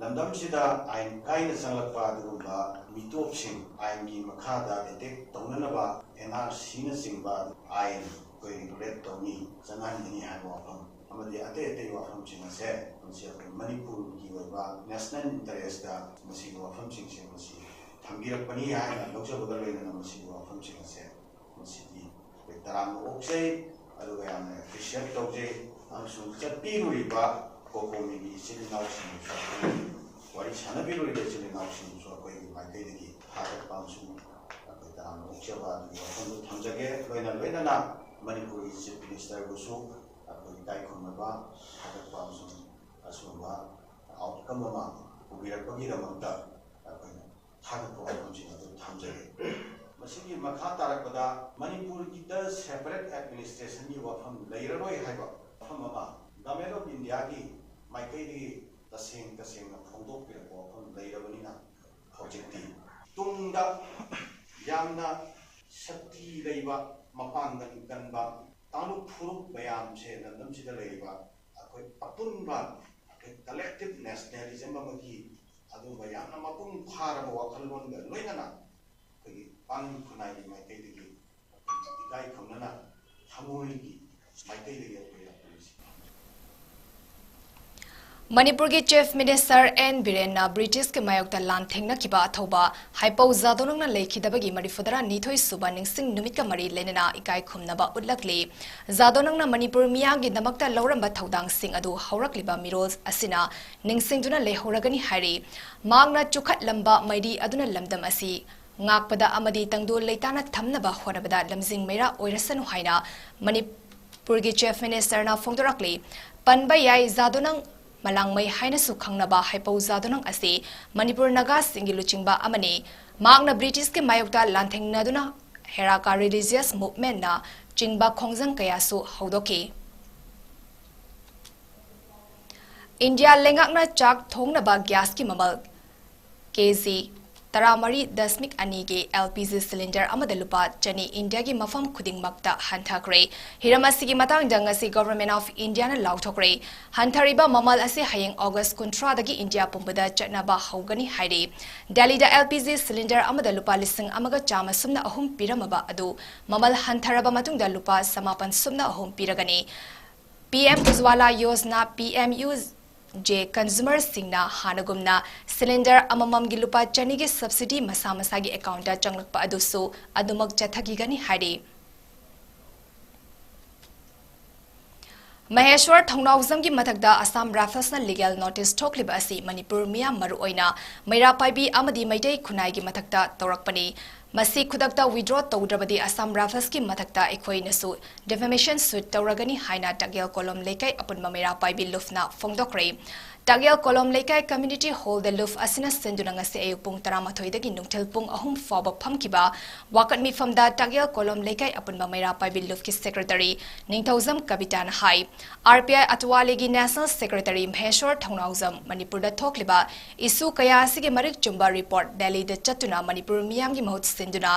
ꯂꯝꯗꯝꯁꯤꯗ ꯑꯥꯏꯟ ꯀꯥꯏꯅ ꯆꯪꯂꯛꯄ ꯑꯗꯨꯒꯨꯝꯕ ꯃꯤꯇꯣꯞꯁꯤꯡ, ꯑꯥꯏꯟꯒꯤ ꯃꯈꯥꯗ ꯑꯦꯇꯦꯛ ꯇꯧꯅꯅꯕ ꯑꯦꯟ ꯑꯥꯔ ꯁꯤꯅꯆꯤꯡꯕ ꯑꯥꯏꯟ ꯑꯩꯈꯣꯏ ꯔꯤꯒꯨꯂꯦꯠ ꯇꯧꯅꯤ, ꯆꯠꯅꯍꯟꯒꯅꯤ ꯍꯥꯏꯕ ꯋꯥꯐꯝ ꯑꯃꯗꯤ ꯑꯇꯩ ꯑꯇꯩ ꯋꯥꯐꯝꯁꯤꯡ ꯑꯁꯦ ꯃꯁꯤ ꯑꯩꯈꯣꯏ ꯃꯅꯤꯄꯨꯔꯒꯤ ꯑꯣꯏꯕ ꯅꯦꯁꯅꯦꯜ ꯏꯟꯇꯔꯦꯁꯇ ꯃꯁꯤꯒꯤ ꯋꯥꯐꯝꯁꯤꯡꯁꯦ ꯃꯁꯤ ꯊꯝꯕꯤꯔꯛꯄꯅꯤ ꯍꯥꯏꯅ ꯂꯧꯖꯕꯒ ꯂꯣꯏꯅꯅ ꯃꯁꯤꯒꯤ ꯋꯥꯐꯝꯁꯤꯡ ꯑꯁꯦ ꯃꯁꯤꯗꯤ ꯑꯩꯈꯣꯏ ꯇꯔꯥꯝꯅ ꯑꯣꯛꯆꯩ, ꯑꯗꯨꯒ ꯌꯥꯝꯅ ꯑꯦꯄ꯭ꯔꯤꯁꯤꯌꯦꯠ ꯇꯧꯖꯩ꯫ ꯑꯃꯁꯨꯡ ꯆꯠꯄꯤꯔꯨꯔꯤꯕ ꯀꯣꯀꯣꯃꯤꯒꯤ ꯏꯆꯤꯜ ꯏꯅꯥꯎꯁꯤꯡꯕꯨꯁꯨ, ꯑꯩꯈꯣꯏꯒꯤ ꯋꯥꯔꯤ ꯁꯥꯟꯅꯕꯤꯔꯨꯔꯤꯕ ꯏꯆꯤꯜ ꯏꯅꯥꯎꯁꯤꯡꯕꯨꯁꯨ ꯑꯩꯈꯣꯏꯒꯤ ꯃꯥꯏꯀꯩꯗꯒꯤ ꯊꯥꯒꯠꯄ ꯑꯃꯁꯨꯡ ꯑꯩꯈꯣꯏ ꯇꯔꯥꯝꯅ ꯑꯣꯛꯆꯕ ꯑꯗꯨꯒꯤ ꯋꯥꯐꯝꯗꯨ ꯊꯝꯖꯒꯦ꯫ ꯂꯣꯏꯅ ꯂꯣꯏꯅꯅ ꯃꯅꯤꯄꯨꯔꯒꯤ ꯆꯤꯐ ꯃꯤꯅꯤꯁꯇꯔꯕꯨꯁꯨ ꯑꯩꯈꯣꯏ ꯏꯀꯥꯏ ꯈꯨꯝꯅꯕ ꯊꯥꯒꯠꯄ ꯑꯃꯁꯨꯡ ꯑꯁꯤꯒꯨꯝꯕ ꯑꯥꯎꯠꯀꯝ ꯑꯃ ꯄꯨꯕꯤꯔꯛꯄꯒꯤꯗꯃꯛꯇ ꯑꯩꯈꯣꯏꯅ ꯊꯥꯒꯠꯄ ꯋꯥꯐꯝꯁꯤꯡ ꯑꯗꯨ ꯊꯝꯖꯒꯦ꯫ ꯃꯁꯤꯒꯤ ꯃꯈꯥ ꯇꯥꯔꯛꯄꯗ ꯃꯅꯤꯄꯨꯔꯒꯤꯗ ꯁꯦꯄꯔꯦꯠ ꯑꯦꯗꯃꯤꯅꯤꯁꯇ꯭ꯔꯦꯁꯟꯒꯤ ꯋꯥꯐꯝ ꯂꯩꯔꯔꯣꯏ ꯍꯥꯏꯕ ꯋꯥꯐꯝ ꯑꯃ ꯒꯚꯔꯟꯃꯦꯟꯠ ꯑꯣꯐ ꯏꯟꯗꯤꯌꯥꯒꯤ ꯃꯥꯏꯀꯩꯗꯒꯤ ꯇꯁꯦꯡ ꯇꯁꯦꯡꯅ ꯐꯣꯡꯗꯣꯛꯄꯤꯔꯛꯄ ꯋꯥꯐꯝ ꯂꯩꯔꯕꯅꯤꯅ, ꯍꯧꯖꯤꯛꯇꯤ ꯇꯨꯡꯗ ꯌꯥꯝꯅ ꯁꯛꯇꯤ ꯂꯩꯕ, ꯃꯄꯥꯡꯒꯜ ꯀꯟꯕ ꯀꯥꯡꯂꯨꯞ ꯐꯨꯔꯨꯞ ꯃꯌꯥꯝꯁꯦ ꯂꯝꯗꯝꯁꯤꯗ ꯂꯩꯔꯤꯕ ꯑꯩꯈꯣꯏ ꯑꯄꯨꯟꯕ Collective nationalism ꯑꯃꯒꯤ ꯑꯗꯨꯒꯨꯝꯕ ꯌꯥꯝꯅ ꯃꯄꯨꯡ ꯐꯥꯔꯕ ꯋꯥꯈꯜꯂꯣꯟꯒ ꯂꯣꯏꯅꯅ ꯑꯩꯈꯣꯏꯒꯤ ꯄꯥꯡꯒꯜ ꯈꯨꯟꯅꯥꯏꯒꯤ ꯃꯥꯏꯀꯩꯗꯒꯤ ꯏꯀꯥꯏ ꯈꯨꯝꯅꯅ ꯊꯃꯣꯏꯒꯤ ꯃꯥꯏꯀꯩꯗꯒꯤ ꯑꯩꯈꯣꯏꯅ ꯄꯨꯟꯁꯤ꯫ ꯃꯅꯤꯄꯨꯔꯒꯤ Chief Minister ꯑꯦꯟ ꯕꯤꯔꯦꯟꯅ ꯕ꯭ꯔꯤꯇꯤꯁꯀꯤ ꯃꯥꯌꯣꯛꯇ ꯂꯥꯟꯊꯦꯡꯅꯈꯤꯕ ꯑꯊꯧꯕ ꯍꯥꯏꯄꯧ ꯖꯥꯗꯣꯅꯪꯅ ꯂꯩꯈꯤꯗꯕꯒꯤ ꯃꯔꯤꯐꯨꯇꯔꯥ ꯅꯤꯊꯣꯏ ꯁꯨꯕ ꯅꯤꯡꯁꯤꯡ ꯅꯨꯃꯤꯠꯀ ꯃꯔꯤ ꯂꯩꯅꯅ ꯏꯀꯥꯏ ꯈꯨꯝꯅꯕ ꯎꯠꯂꯛꯂꯤ꯫ ꯖꯥꯗꯣꯅꯪꯅ ꯃꯅꯤꯄꯨꯔ ꯃꯤꯌꯥꯝꯒꯤ ꯗꯃꯛꯇ ꯂꯧꯔꯝꯕ ꯊꯧꯗꯥꯡꯁꯤꯡ ꯑꯗꯨ ꯍꯧꯔꯛꯂꯤꯕ ꯃꯤꯔꯣꯜ ꯑꯁꯤꯅ ꯅꯤꯡꯁꯤꯡꯗꯨꯅ ꯂꯩꯍꯧꯔꯒꯅꯤ ꯍꯥꯏꯔꯤ꯫ ꯃꯍꯥꯛꯅ ꯆꯨꯈꯠꯂꯝꯕ ꯃꯩꯔꯤ ꯑꯗꯨꯅ ꯂꯝꯗꯝ ꯑꯁꯤ ꯉꯥꯛꯄꯗ ꯑꯃꯗꯤ ꯇꯪꯗꯨ ꯂꯩꯇꯥꯅ ꯊꯝꯅꯕ ꯍꯣꯠꯅꯕꯗ ꯂꯝꯖꯤꯡ ꯃꯩꯔꯥ ꯑꯣꯏꯔꯁꯅꯨ ꯍꯥꯏꯅ ꯃꯅꯤꯄꯨꯔꯒꯤ Chief Ministerꯅ ꯐꯣꯡꯗꯣꯔꯛꯂꯤ꯫ ꯄꯟꯕ ꯌꯥꯏ, ꯖꯥꯗꯣꯅꯪ ꯃꯂꯥꯡꯃꯩ ꯍꯥꯏꯅꯁꯨ ꯈꯪꯅꯕ ꯍꯩꯄꯧ ꯖꯥꯗꯣꯅꯪ ꯑꯁꯤ ꯃꯅꯤꯄꯨꯔ ꯅꯥꯒꯥꯁꯤꯡꯒꯤ ꯂꯨꯆꯤꯡꯕ ꯑꯃꯅꯤ꯫ ꯃꯍꯥꯛꯅ ꯕ꯭ꯔꯤꯇꯤꯁꯀꯤ ꯃꯥꯌꯣꯛꯇ ꯂꯥꯟꯊꯦꯡꯅꯗꯨꯅ ꯍꯦꯔꯥꯀꯥ religious movementꯅ ꯆꯤꯡꯕ ꯈꯣꯡꯖꯪ ꯀꯌꯥꯁꯨ ꯍꯧꯗꯣꯛꯈꯤ꯫ ꯏꯟꯗꯤꯌꯥ ꯂꯩꯉꯥꯛꯅ ꯆꯥꯛ ꯊꯣꯡꯅꯕ ꯒ꯭ꯌꯥꯁꯀꯤ ꯃꯃꯜ ꯀꯦꯖꯤ ꯇꯔꯥꯃꯔꯤ ꯗꯁꯃꯤꯛ ꯑꯅꯤꯒꯤ L P G cylinder ꯑꯃꯗ ꯂꯨꯄꯥ ꯆꯅꯤ ꯏꯟꯗꯤꯌꯥꯒꯤ ꯃꯐꯝ ꯈꯨꯗꯤꯡꯃꯛꯇ ꯍꯟꯊꯈ꯭ꯔꯦ꯫ ꯍꯤꯔꯝ ꯑꯁꯤꯒꯤ ꯃꯇꯥꯡꯗ ꯉꯁꯤ Government of Indiaꯅ ꯂꯥꯎꯊꯣꯛꯈ꯭ꯔꯦ꯫ ꯍꯟꯊꯔꯤꯕ ꯃꯃꯜ ꯑꯁꯤ ꯍꯌꯦꯡ August ꯀꯨꯟꯊ꯭ꯔꯥꯗꯒꯤ ꯏꯟꯗꯤꯌꯥ ꯄꯨꯝꯕꯗ ꯆꯠꯅꯕ ꯍꯧꯒꯅꯤ ꯍꯥꯏꯔꯤ꯫ ꯗꯦꯜꯂꯤꯗ L P G cylinder ꯑꯃꯗ ꯂꯨꯄꯥ ꯂꯤꯁꯤꯡ ꯑꯃꯒ ꯆꯥꯝꯃ ꯁꯨꯞꯅ ꯑꯍꯨꯝ ꯄꯤꯔꯝꯃꯕ ꯑꯗꯨ ꯃꯃꯜ ꯍꯟꯊꯔꯕ ꯃꯇꯨꯡꯗ ꯂꯨꯄꯥ ꯆꯃꯥꯄꯟ ꯁꯨꯞꯅ ꯑꯍꯨꯝ ꯄꯤꯔꯒꯅꯤ꯫ P M Ujjwala Yojana, P M U J consumerꯁꯤꯡꯅ ꯍꯥꯟꯅꯒꯨꯝꯅ cylinder ꯑꯃꯃꯝꯒꯤ ꯂꯨꯄꯥ ꯆꯅꯤꯒꯤ subsidy ꯃꯁꯥ ꯃꯁꯥꯒꯤ accountꯇ ꯆꯪꯂꯛꯄ ꯑꯗꯨꯁꯨ ꯑꯗꯨꯃꯛ ꯆꯠꯊꯈꯤꯒꯅꯤ ꯍꯥꯏꯔꯤ꯫ ꯃꯍꯦꯁ꯭ꯋꯔ ꯊꯧꯅꯥꯎꯖꯝꯒꯤ ꯃꯊꯛꯇ Assam Riflesꯅ legal notice ꯊꯣꯛꯂꯤꯕ ꯑꯁꯤ ꯃꯅꯤꯄꯨꯔ ꯃꯤꯌꯥꯝ, ꯃꯔꯨꯑꯣꯏꯅ ꯃꯩꯔꯥ ꯄꯥꯏꯕꯤ ꯑꯃꯗꯤ ꯃꯩꯇꯩ ꯈꯨꯟꯅꯥꯏꯒꯤ ꯃꯊꯛꯇ ꯇꯧꯔꯛꯄꯅꯤ꯫ ꯃꯁꯤ ꯈꯨꯗꯛꯇ withdraw ꯇꯧꯗ꯭ꯔꯕꯗꯤ Assam Riflesꯀꯤ ꯃꯊꯛꯇ ꯑꯩꯈꯣꯏꯅꯁꯨ defamation suit ꯇꯧꯔꯒꯅꯤ ꯍꯥꯏꯅ ꯇꯥꯛꯌꯦꯜ ꯀꯣꯂꯣꯝ ꯂꯩꯀꯥꯏ ꯑꯄꯨꯟꯕ ꯃꯩꯔꯥ ꯄꯥꯏꯕꯤ ꯂꯨꯞꯅ ꯐꯣꯡꯗꯣꯛꯈ꯭ꯔꯦ꯫ ꯇꯥꯛꯌꯦꯜ ꯀꯣꯂꯣꯝ ꯂꯩꯀꯥꯏ community hallꯗ ꯂꯨꯞ ꯑꯁꯤꯅ ꯁꯤꯟꯗꯨꯅ ꯉꯁꯤ ꯑꯌꯨꯛ ꯄꯨꯡ ꯇꯔꯥꯃꯥꯊꯣꯏꯗꯒꯤ ꯅꯨꯡꯊꯤꯜ ꯄꯨꯡ ꯑꯍꯨꯝ ꯐꯥꯎꯕ ꯐꯝꯈꯤꯕ ꯋꯥꯀꯠ ꯃꯤꯐꯝꯗ ꯇꯥꯛꯌꯦꯜ ꯀꯣꯂꯣꯝ ꯂꯩꯀꯥꯏ ꯑꯄꯨꯟꯕ ꯃꯩꯔꯥ ꯄꯥꯏꯕꯤ ꯂꯨꯞꯀꯤ secretary Ningthoujam ꯀꯕꯤꯇꯥꯅ high, R P I ꯑꯇ꯭ꯋꯥꯂꯤꯒꯤ national secretary ꯃꯍꯦꯁ꯭ꯋꯔ ꯊꯧꯅꯥꯎꯖꯝ ꯃꯅꯤꯄꯨꯔꯗ ꯊꯣꯛꯂꯤꯕ issue ꯀꯌꯥ ꯑꯁꯤꯒꯤ ꯃꯔꯤꯛ ꯆꯨꯝꯕ report ꯗꯦꯜꯂꯤꯗ ꯆꯠꯇꯨꯅ ꯃꯅꯤꯄꯨꯔ ꯃꯤꯌꯥꯝꯒꯤ ꯃꯍꯨꯠ ꯁꯤꯟꯗꯨꯅ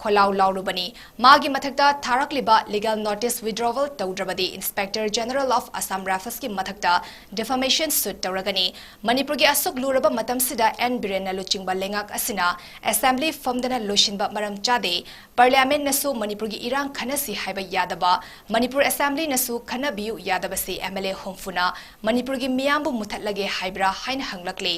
ꯈꯣꯜꯂꯥꯎ ꯂꯥꯎꯔꯨꯕꯅꯤ꯫ ꯃꯥꯒꯤ ꯃꯊꯛꯇ ꯊꯥꯔꯛꯂꯤꯕ legal notice withdrawal ꯇꯧꯗ꯭ꯔꯕꯗꯤ Inspector General of Assam Riflesꯀꯤ ꯃꯊꯛꯇ defamation suit ꯇꯧꯔꯒꯅꯤ꯫ ꯃꯅꯤꯄꯨꯔꯒꯤ ꯑꯁꯨꯛ ꯂꯨꯔꯕ ꯃꯇꯝꯁꯤꯗ ꯑꯦꯟ ꯕꯤꯔꯦꯟꯅ ꯂꯨꯆꯤꯡꯕ ꯂꯩꯉꯥꯛ ꯑꯁꯤꯅ assembly ꯐꯝꯗꯅ ꯂꯣꯏꯁꯤꯟꯕ ꯃꯔꯝ ꯆꯥꯗꯦ꯫ Parliamentꯅꯁꯨ ꯃꯅꯤꯄꯨꯔꯒꯤ ꯏꯔꯥꯡ ꯈꯟꯅꯁꯤ ꯍꯥꯏꯕ ꯌꯥꯗꯕ, ꯃꯅꯤꯄꯨꯔ assemblyꯅꯁꯨ ꯈꯟꯅꯕꯤꯌꯨ ꯌꯥꯗꯕꯁꯤ MLA ꯍꯨꯝꯐꯨꯅ ꯃꯅꯤꯄꯨꯔꯒꯤ ꯃꯤꯌꯥꯝꯕꯨ ꯃꯨꯊꯠꯂꯒꯦ ꯍꯥꯏꯕ꯭ꯔꯥ ꯍꯥꯏꯅ ꯍꯪꯂꯛꯂꯤ꯫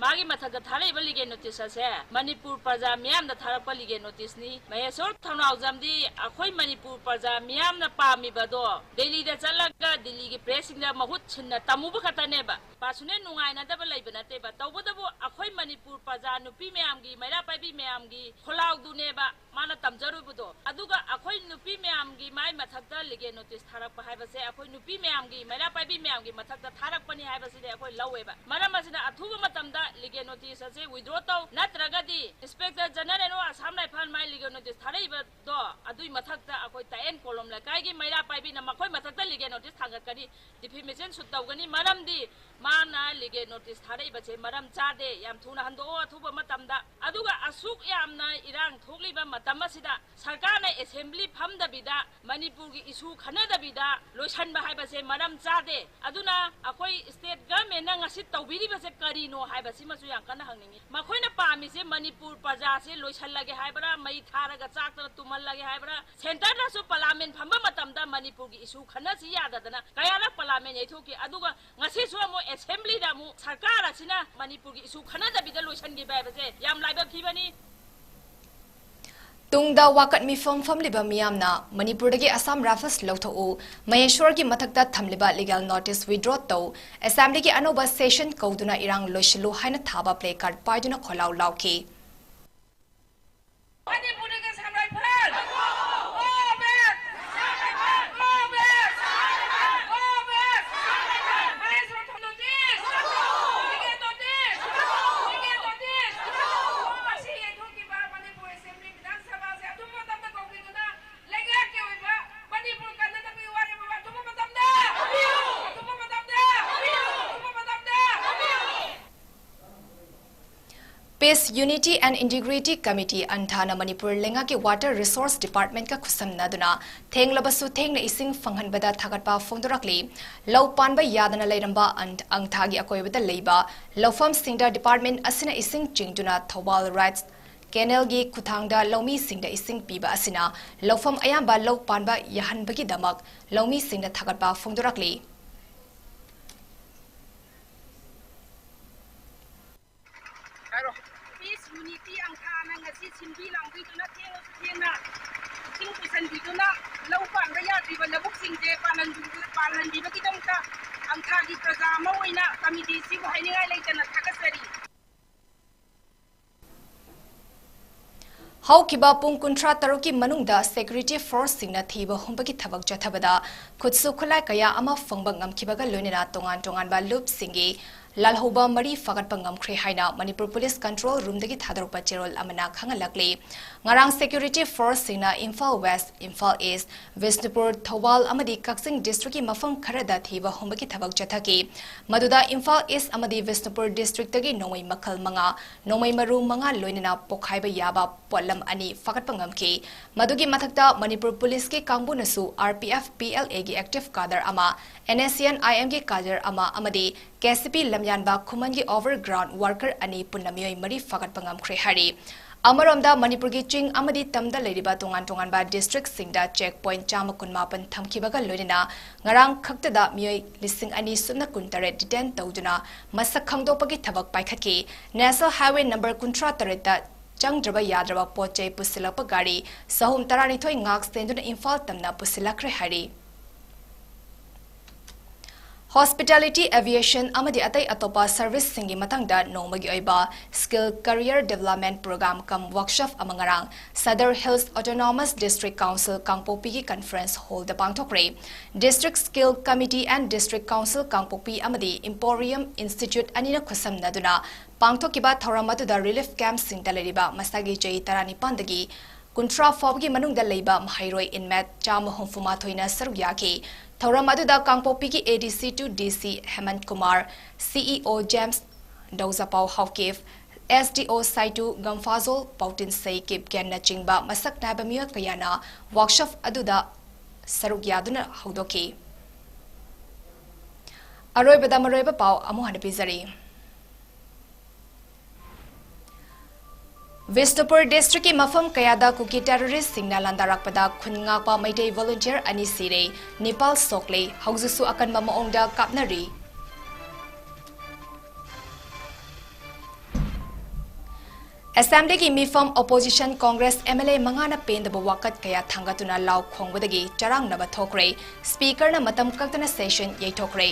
ꯃꯥꯒꯤ ꯃꯊꯛꯇ ꯊꯥꯔꯛꯏꯕ legal notice ꯑꯁꯦ ꯃꯅꯤꯄꯨꯔ ꯄ꯭ꯔꯖꯥ ꯃꯤꯌꯥꯝꯗ ꯊꯥꯔꯛꯄ legal noticeꯅꯤ꯫ ꯃꯍꯦꯁꯣꯔ ꯊꯧꯅꯥꯎꯖꯝꯗꯤ ꯑꯩꯈꯣꯏ ꯃꯅꯤꯄꯨꯔ ꯄ꯭ꯔꯖꯥ ꯃꯤꯌꯥꯝꯅ ꯄꯥꯝꯃꯤꯕꯗꯣ ꯗꯦꯜꯂꯤꯗ ꯆꯠꯂꯒ ꯗꯤꯜꯂꯤꯒꯤ pressꯁꯤꯡꯗ ꯃꯍꯨꯠ ꯁꯤꯟꯅ ꯇꯝꯃꯨꯕ ꯈꯛꯇꯅꯦꯕ꯫ ꯄꯥꯔꯁꯣꯅꯦꯜ ꯅꯨꯡꯉꯥꯏꯅꯗꯕ ꯂꯩꯕ ꯅꯠꯇꯦꯕ, ꯇꯧꯕꯇꯕꯨ ꯑꯩꯈꯣꯏ ꯃꯅꯤꯄꯨꯔ ꯄ꯭ꯔꯖꯥ ꯅꯨꯄꯤ ꯃꯌꯥꯝꯒꯤ, ꯃꯩꯔꯥ ꯄꯥꯏꯕꯤ ꯃꯌꯥꯝꯒꯤ ꯈꯣꯜꯂꯥꯎꯗꯨꯅꯦꯕ ꯃꯥꯅ ꯇꯝꯖꯔꯨꯕꯗꯣ꯫ ꯑꯗꯨꯒ ꯑꯩꯈꯣꯏ ꯅꯨꯄꯤ ꯃꯌꯥꯝꯒꯤ ꯃꯥꯏ ꯃꯊꯛꯇ legal notice ꯊꯥꯔꯛꯄ ꯍꯥꯏꯕꯁꯦ ꯑꯩꯈꯣꯏ ꯅꯨꯄꯤ ꯃꯌꯥꯝꯒꯤ, ꯃꯩꯔꯥ ꯄꯥꯏꯕꯤ ꯃꯌꯥꯝꯒꯤ ꯃꯊꯛꯇ ꯊꯥꯔꯛꯄꯅꯤ ꯍꯥꯏꯕꯁꯤꯗꯤ ꯑꯩꯈꯣꯏ ꯂꯧꯋꯦꯕ꯫ ꯃꯔꯝ ꯑꯁꯤꯅ ꯑꯊꯨꯕ ꯃꯇꯝꯗ legal notice ꯑꯁꯦ withdraw ꯇꯧ, ꯅꯠꯇ꯭ꯔꯒꯗꯤ Inspector General of Assam Rifles my legal notice ꯊꯥꯔꯛꯏꯕꯗꯣ ꯑꯗꯨꯏ ꯃꯊꯛꯇ ꯑꯩꯈꯣꯏ ꯇꯥꯛꯌꯦꯟ ꯀꯣꯂꯣꯝ ꯂꯩꯀꯥꯏꯒꯤ ꯃꯩꯔꯥ ꯄꯥꯏꯕꯤꯅ ꯃꯈꯣꯏ ꯃꯊꯛꯇ legal notice ꯊꯥꯡꯒꯠꯀꯅꯤ꯫ Defamation suit ꯇꯧꯒꯅꯤ꯫ ꯃꯔꯝꯗꯤ ꯃꯥꯅ legal notice ꯊꯥꯔꯛꯏꯕꯁꯦ ꯃꯔꯝ ꯆꯥꯗꯦ꯫ ꯌꯥꯝ ꯊꯨꯅ ꯍꯟꯗꯣꯛꯑꯣ ꯑꯊꯨꯕ ꯃꯇꯝꯗ꯫ ꯑꯗꯨꯒ ꯑꯁꯨꯛ ꯌꯥꯝꯅ ꯏꯔꯥꯡ ꯊꯣꯛꯂꯤꯕ ꯃꯇꯝ ꯑꯁꯤꯗ ꯁꯔꯀꯥꯔꯅ assembly ꯐꯝꯗꯕꯤꯗ ꯃꯅꯤꯄꯨꯔꯒꯤ issue ꯈꯟꯅꯗꯕꯤꯗ ꯂꯣꯏꯁꯟꯕ ꯍꯥꯏꯕꯁꯦ ꯃꯔꯝ ꯆꯥꯗꯦ꯫ ꯑꯗꯨꯅ ꯑꯩꯈꯣꯏ state governmentꯅ ꯉꯁꯤ ꯇꯧꯕꯤꯔꯤꯕꯁꯦ ꯀꯔꯤꯅꯣ ꯍꯥꯏꯕꯁꯤꯃꯁꯨ ꯌꯥꯝ ꯀꯟꯅ ꯍꯪꯅꯤꯡꯉꯤ꯫ ꯃꯈꯣꯏꯅ ꯄꯥꯝꯃꯤꯁꯦ ꯃꯅꯤꯄꯨꯔ ꯄ꯭ꯔꯖꯥꯁꯦ ꯂꯣꯏꯁꯜꯂꯒꯦ ꯍꯥꯏꯕ꯭ꯔꯥ, ꯃꯩ ꯊꯥꯔꯒ ꯆꯥꯛꯇꯅ ꯇꯨꯝꯍꯜꯂꯒꯦ ꯍꯥꯏꯕ꯭ꯔꯥ? Centreꯗꯁꯨ parliament ꯐꯝꯕ ꯃꯇꯝꯗ ꯃꯅꯤꯄꯨꯔꯒꯤ issue ꯈꯟꯅꯁꯤ ꯌꯥꯗꯗꯅ ꯀꯌꯥꯔꯛ parliament ꯌꯩꯊꯣꯛꯈꯤ꯫ ꯑꯗꯨꯒ ꯉꯁꯤꯁꯨ ꯑꯃꯨꯛ assemblyꯗ ꯑꯃꯨꯛ ꯁꯔꯀꯥꯔ ꯑꯁꯤꯅ ꯃꯅꯤꯄꯨꯔꯒꯤ issue ꯈꯟꯅꯗꯕꯤꯗ ꯂꯣꯏꯁꯤꯟꯈꯤꯕ ꯍꯥꯏꯕꯁꯦ ꯌꯥꯝ ꯂꯥꯏꯕꯛ ꯊꯤꯕꯅꯤ꯫ ꯇꯨꯡꯗ ꯋꯥꯀꯠ ꯃꯤꯐꯝ ꯐꯝꯂꯤꯕ ꯃꯤꯌꯥꯝꯅ ꯃꯅꯤꯄꯨꯔꯗꯒꯤ Assam Rifles ꯂꯧꯊꯣꯛꯎ, ꯃꯍꯦꯁꯣꯔꯒꯤ ꯃꯊꯛꯇ ꯊꯝꯂꯤꯕ legal notice withdraw ꯇꯧ, assemblyꯒꯤ ꯑꯅꯧꯕ session ꯀꯧꯗꯨꯅ ꯏꯔꯥꯡ ꯂꯣꯏꯁꯤꯜꯂꯨ ꯍꯥꯏꯅ ꯊꯥꯕ placard ꯄꯥꯏꯗꯨꯅ ꯈꯣꯜꯂꯥꯎ ꯂꯥꯎꯈꯤ꯫ ꯃꯅꯤꯄꯨꯔꯗꯒꯤ Assam Rifles! Go back! Go back! Go back! ꯃꯍꯦꯁꯣꯔ ꯊꯧꯅꯥꯎꯖꯝ! Legal notice! Legal notice! ꯉꯁꯤ ꯌꯩꯊꯣꯛꯈꯤꯕ ꯃꯅꯤꯄꯨꯔ assembly ꯕꯤꯙꯥꯟ ꯁꯚꯥꯁꯦ ꯑꯊꯨꯕ ꯃꯇꯝꯗ ꯀꯧꯕꯤꯗꯨꯅ ꯂꯩꯉꯥꯛꯀꯤ ꯑꯣꯏꯕ ꯃꯅꯤꯄꯨꯔ ꯀꯟꯅꯅꯕꯒꯤ ꯋꯥꯔꯦꯞ ꯑꯃ ꯑꯊꯨꯕ ꯃꯇꯝꯗ! ꯑꯊꯨꯕ ꯃꯇꯝꯗ! ꯑꯊꯨꯕ ꯃꯇꯝꯗ! Peace, Unity and Integrity Committee, ꯑꯪꯊꯥꯅ Manipur ꯂꯩꯉꯥꯛꯀꯤ Water Resource Department ꯀ ꯈꯨꯠꯁꯝꯅꯗꯨꯅ ꯊꯦꯡꯂꯕꯁꯨ ꯊꯦꯡꯅ ꯏꯁꯤꯡ ꯐꯪꯍꯟꯕꯗ ꯊꯥꯒꯠꯄ ꯐꯣꯡꯗꯣꯔꯛꯂꯤ꯫ ꯂꯧ ꯄꯥꯟꯕ ꯌꯥꯗꯅ ꯂꯩꯔꯝꯕ ꯑꯪ-, ꯑꯪꯊꯥꯒꯤ ꯑꯀꯣꯏꯕꯗ ꯂꯩꯕ ꯂꯧꯐꯝꯁꯤꯡꯗ department ꯑꯁꯤꯅ ꯏꯁꯤꯡ ꯆꯤꯡꯗꯨꯅ ꯊꯧꯕꯥꯜ Rice Canal ꯒꯤ ꯈꯨꯠꯊꯥꯡꯗ ꯂꯧꯃꯤꯁꯤꯡꯗ ꯏꯁꯤꯡ ꯄꯤꯕ ꯑꯁꯤꯅ ꯂꯧꯐꯝ ꯑꯌꯥꯝꯕ ꯂꯧ ꯄꯥꯟꯕ ꯌꯥꯍꯟꯕꯒꯤꯗꯃꯛ ꯂꯧꯃꯤꯁꯤꯡꯅ ꯊꯥꯒꯠꯄ ꯐꯣꯡꯗꯣꯔꯛꯂꯤ꯫ ꯍꯥꯏꯔꯣ꯫ Peace, Unity ꯑꯪꯊꯥꯅ ꯉꯁꯤ ꯁꯤꯟꯕꯤ ꯂꯥꯡꯕꯤꯗꯨꯅ ꯊꯦꯡꯉꯁꯨ ꯊꯦꯡꯅ ꯏꯁꯤꯡ ꯄꯨꯁꯟꯕꯤꯗꯨꯅ ꯂꯧ ꯄꯥꯟꯕ ꯌꯥꯗ꯭ꯔꯤꯕ ꯂꯧꯕꯨꯛꯁꯤꯡꯁꯦ ꯄꯥꯜꯍꯟꯕꯤ-, ꯄꯥꯜꯍꯟꯕꯤꯕꯒꯤꯗꯃꯛꯇ ꯑꯪꯊꯥꯒꯤ ꯄ꯭ꯔꯖꯥ ꯑꯃ ꯑꯣꯏꯅ committee ꯁꯤꯕꯨ ꯍꯥꯏꯅꯤꯡꯉꯥꯏ ꯂꯩꯇꯅ ꯊꯥꯒꯠꯆꯔꯤ꯫ ꯍꯧꯈꯤꯕ ꯄꯨꯡ ꯀꯨꯟꯊ꯭ꯔꯥ ꯇꯔꯨꯛꯀꯤ ꯃꯅꯨꯡꯗ security force ꯁꯤꯡꯅ ꯊꯤꯕ ꯍꯨꯝꯕꯒꯤ ꯊꯕꯛ ꯆꯠꯊꯕꯗ ꯈꯨꯠꯁꯨ ꯈꯨꯠꯂꯥꯏ ꯀꯌꯥ ꯑꯃ ꯐꯪꯕ ꯉꯝꯈꯤꯕꯒ ꯂꯣꯏꯅꯅ ꯇꯣꯉꯥꯟ ꯇꯣꯉꯥꯟꯕ ꯂꯨꯞꯁꯤꯡꯒꯤ ꯂꯥꯜꯍꯧꯕ ꯃꯔꯤ ꯐꯥꯒꯠꯄ ꯉꯝꯈ꯭ꯔꯦ ꯍꯥꯏꯅ ꯃꯅꯤꯄꯨꯔ police control room ꯗꯒꯤ ꯊꯥꯗꯣꯔꯛꯄ ꯆꯦꯔꯣꯜ ꯑꯃꯅ ꯈꯪꯍꯜꯂꯛꯂꯤ꯫ ꯉꯔꯥꯡ security force ꯁꯤꯡꯅ ꯏꯝꯐꯥꯜ West, ꯏꯝꯐꯥꯜ East, ꯕꯤꯁꯅꯨꯄꯨꯔ, ꯊꯧꯕꯥꯜ ꯑꯃꯗꯤ ꯀꯛꯆꯤꯡ district ꯀꯤ ꯃꯐꯝ ꯈꯔꯗ ꯊꯤꯕ ꯍꯨꯝꯕꯒꯤ ꯊꯕꯛ ꯆꯠꯊꯈꯤ꯫ ꯃꯗꯨꯗ ꯏꯝꯐꯥꯜ East ꯑꯃꯗꯤ ꯕꯤꯁꯅꯨꯄꯨꯔ district ꯇꯒꯤ ꯅꯣꯡꯃꯩ ꯃꯈꯜ ꯃꯉꯥ, ꯅꯣꯡꯃꯩ ꯃꯔꯨ ꯃꯉꯥ ꯂꯣꯏꯅꯅ ꯄꯣꯈꯥꯏꯕ ꯌꯥꯕ ꯄꯣꯠꯂꯝ ꯑꯅꯤ ꯐꯥꯒꯠꯄ ꯉꯝꯈꯤ꯫ ꯃꯗꯨꯒꯤ ꯃꯊꯛꯇ ꯃꯅꯤꯄꯨꯔ police ꯀꯤ ꯀꯥꯡꯕꯨꯅꯁꯨ R P F P L A ꯒꯤ active cadre ꯑꯃ, N S C N I M ꯒꯤ cadre ꯑꯃ ꯑꯃꯗꯤ K C P ꯂꯝꯌꯥꯟꯕ ꯈꯨꯃꯟꯒꯤ overground worker ꯑꯅꯤ ꯄꯨꯟꯅ ꯃꯤꯑꯣꯏ ꯃꯔꯤ ꯐꯥꯒꯠꯄ ꯉꯝꯈ꯭ꯔꯦ ꯍꯥꯏꯔꯤ꯫ ꯑꯃꯔꯣꯝꯗ ꯃꯅꯤꯄꯨꯔꯒꯤ ꯆꯤꯡ ꯑꯃꯗꯤ ꯇꯝꯗ ꯂꯩꯔꯤꯕ ꯇꯣꯉꯥꯟ ꯇꯣꯉꯥꯟꯕ district ꯁꯤꯡꯗ check point ꯆꯥꯝꯃ ꯀꯨꯟꯃꯥꯄꯟ ꯊꯝꯈꯤꯕꯒ ꯂꯣꯏꯅꯅ ꯉꯔꯥꯡ ꯈꯛꯇꯗ ꯃꯤꯑꯣꯏ ꯂꯤꯁꯤꯡ ꯑꯅꯤ ꯁꯨꯞꯅ ꯀꯨꯟꯇꯔꯦꯠ detain ꯇꯧꯗꯨꯅ ꯃꯁꯛ ꯈꯪꯗꯣꯛꯄꯒꯤ ꯊꯕꯛ ꯄꯥꯏꯈꯠꯈꯤ꯫ National Highway number ꯀꯨꯟꯊ꯭ꯔꯥ ꯇꯔꯦꯠꯇ ꯆꯪꯗ꯭ꯔꯕ ꯌꯥꯗ꯭ꯔꯕ ꯄꯣꯠ ꯆꯩ ꯄꯨꯁꯤꯜꯂꯛꯄ ꯒꯥꯔꯤ ꯆꯍꯨꯝ ꯇꯔꯥꯅꯤꯊꯣꯏ ꯉꯥꯛ ꯁꯦꯟꯗꯨꯅ ꯏꯝꯐꯥꯜ ꯇꯝꯅ ꯄꯨꯁꯤꯜꯂꯛꯈ꯭ꯔꯦ ꯍꯥꯏꯔꯤ꯫ Hospitality, aviation ꯑꯃꯗꯤ ꯑꯇꯩ ꯑꯇꯣꯞꯄ service ꯁꯤꯡꯒꯤ ꯃꯇꯥꯡꯗ ꯅꯣꯡꯃꯒꯤ ꯑꯣꯏꯕ Skill Career Development Program cum workshop ꯑꯃ ꯉꯔꯥꯡ Sadar Hills Autonomous District Council ꯀꯥꯡꯄꯣꯛꯄꯤꯒꯤ conference hall the ꯄꯥꯡꯊꯣꯛꯈ꯭ꯔꯦ꯫ District Skill Committee and District Council ꯀꯥꯡꯄꯣꯛꯄꯤ ꯑꯃꯗꯤ Emporium Institute ꯑꯅꯤꯅ ꯈꯨꯠꯁꯝꯅꯗꯨꯅ ꯄꯥꯡꯊꯣꯛꯈꯤꯕ ꯊꯧꯔꯝ ꯑꯗꯨꯗ relief camp ꯁꯤꯡꯗ ꯂꯩꯔꯤꯕ ꯃꯁꯥꯒꯤ ꯆꯍꯤ ꯇꯔꯥꯅꯤꯄꯥꯟꯗꯒꯤ ꯀꯨꯟꯊ꯭ꯔꯥ ꯐꯥꯎꯕꯒꯤ ꯃꯅꯨꯡꯗ ꯂꯩꯕ ꯃꯍꯩꯔꯣꯏ inmate ꯆꯥꯝꯃ ꯍꯨꯝꯐꯨ ꯃꯥꯊꯣꯏꯅ ꯁꯔꯨꯛ ꯌꯥꯈꯤ꯫ ꯊꯧꯔꯝ ꯑꯗꯨꯗ ꯀꯥꯡꯄꯣꯛꯄꯤꯒꯤ A D C to D C ꯍꯦꯃꯟ Kumar, C E O James ꯗꯧꯖꯄꯥꯎ Haokip, S D ꯑꯣ ꯁꯥꯏꯇꯨ ꯒꯝꯐꯥꯖꯣꯜ, ꯄꯥꯎꯇꯤꯟ ꯁꯩ ꯀꯤꯞꯒꯦꯟꯅꯆꯤꯡꯕ ꯃꯁꯛ ꯅꯥꯏꯕ ꯃꯤꯑꯣꯏ ꯀꯌꯥꯅ ꯋꯥꯛꯁꯣꯞ ꯑꯗꯨꯗ ꯁꯔꯨꯛ ꯌꯥꯗꯨꯅ ꯍꯧꯗꯣꯛꯈꯤ꯫ ꯑꯔꯣꯏꯕꯗ ꯃꯔꯨꯑꯣꯏꯕ ꯄꯥꯎ ꯑꯃꯨꯛ ꯍꯟꯅ ꯄꯤꯖꯔꯤ꯫ ꯕꯤꯁꯅꯨꯄꯨꯔ ꯗꯤꯁꯇ꯭ꯔꯤꯛꯀꯤ ꯃꯐꯝ ꯀꯌꯥꯗ ꯀꯨꯀꯤ ꯇꯦꯔꯣꯔꯤꯁꯁꯤꯡꯅ ꯂꯥꯟꯗꯥꯔꯛꯄꯗ ꯈꯨꯟ ꯉꯥꯛꯄ ꯃꯩꯇꯩ ꯚꯣꯂꯨꯟꯇꯤꯌꯔ ꯑꯅꯤ ꯁꯤꯔꯦ, ꯅꯤꯄꯥꯜ ꯁꯣꯛꯂꯦ, ꯍꯧꯖꯤꯛꯁꯨ ꯑꯀꯟꯕ ꯃꯑꯣꯡꯗ ꯀꯥꯞꯅꯔꯤ꯫ ꯑꯦꯁꯦꯝꯕ꯭ꯂꯤꯒꯤ ꯃꯤꯐꯝ opposition Congress M L A ꯃꯉꯥꯅ ꯄꯦꯟꯗꯕ ꯋꯥꯀꯠ ꯀꯌꯥ ꯊꯥꯡꯒꯠꯇꯨꯅ ꯂꯥꯎ ꯈꯣꯡꯕꯗꯒꯤ ꯆꯔꯥꯡꯅꯕ ꯊꯣꯛꯈ꯭ꯔꯦ꯫ ꯁ꯭ꯄꯤꯀꯔꯅ ꯃꯇꯝ ꯀꯛꯇꯅ ꯁꯦꯁꯟ ꯌꯩꯊꯣꯛꯈ꯭ꯔꯦ꯫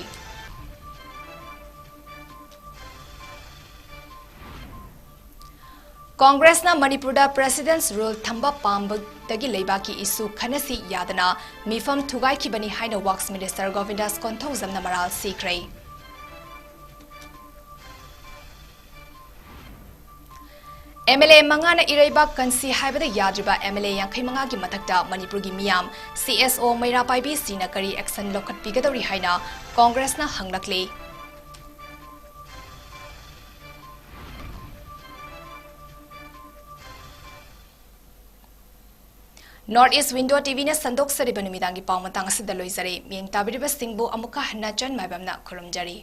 ꯀꯣꯡꯒ꯭ꯔꯦꯁꯅ ꯃꯅꯤꯄꯨꯔꯗ ꯄ꯭ꯔꯦꯁꯤꯗꯦꯟꯠꯁ ꯔꯨꯜ ꯊꯝꯕ ꯄꯥꯝꯕꯗꯒꯤ ꯂꯩꯕꯥꯛꯀꯤ ꯏꯁꯨ ꯈꯟꯅꯁꯤ ꯌꯥꯗꯅ ꯃꯤꯐꯝ ꯊꯨꯒꯥꯏꯈꯤꯕꯅꯤ ꯍꯥꯏꯅ ꯋꯥꯛꯁ ꯃꯤꯅꯤꯁꯇꯔ ꯒꯣꯕꯤꯟꯗꯥꯁ ꯀꯣꯟꯊꯧꯖꯝꯅ ꯃꯔꯥꯜ ꯁꯤꯈ꯭ꯔꯦ꯫ ꯑꯦꯝ ꯑꯦꯜ ꯑꯦ ꯃꯉꯥꯅ ꯏꯔꯩꯕꯥꯛ ꯀꯟꯁꯤ ꯍꯥꯏꯕꯗ ꯌꯥꯗ꯭ꯔꯤꯕ ꯑꯦꯝ ꯑꯦꯜ ꯑꯦ ꯌꯥꯡꯈꯩ ꯃꯉꯥꯒꯤ ꯃꯊꯛꯇ ꯃꯅꯤꯄꯨꯔꯒꯤ ꯃꯤꯌꯥꯝ, ꯁꯤ ꯑꯦꯁ ꯑꯣ ꯃꯩꯔꯥ ꯄꯥꯏꯕꯤꯁꯤꯡꯅ ꯀꯔꯤ ꯑꯦꯛꯁꯟ ꯂꯧꯈꯠꯄꯤꯒꯗꯧꯔꯤ ꯍꯥꯏꯅ ꯀꯣꯡꯒ꯭ꯔꯦꯁꯅ ꯍꯪꯂꯛꯂꯤ꯫ ꯅꯣꯔꯠ ꯏꯁ ꯋꯤꯟꯗꯣ ꯇꯤ ꯚꯤꯅ ꯁꯟꯗꯣꯛꯆꯔꯤꯕ ꯅꯨꯃꯤꯗꯥꯡꯒꯤ ꯄꯥꯎ ꯃꯇꯥꯡ ꯑꯁꯤꯗ ꯂꯣꯏꯖꯔꯦ꯫ ꯃꯤꯠꯌꯦꯡ ꯇꯥꯕꯤꯔꯤꯕꯁꯤꯡꯕꯨ ꯑꯃꯨꯛꯀ ꯍꯟꯅ ꯆꯟ ꯃꯥꯏꯕꯝꯅ ꯈꯨꯔꯨꯝꯖꯔꯤ꯫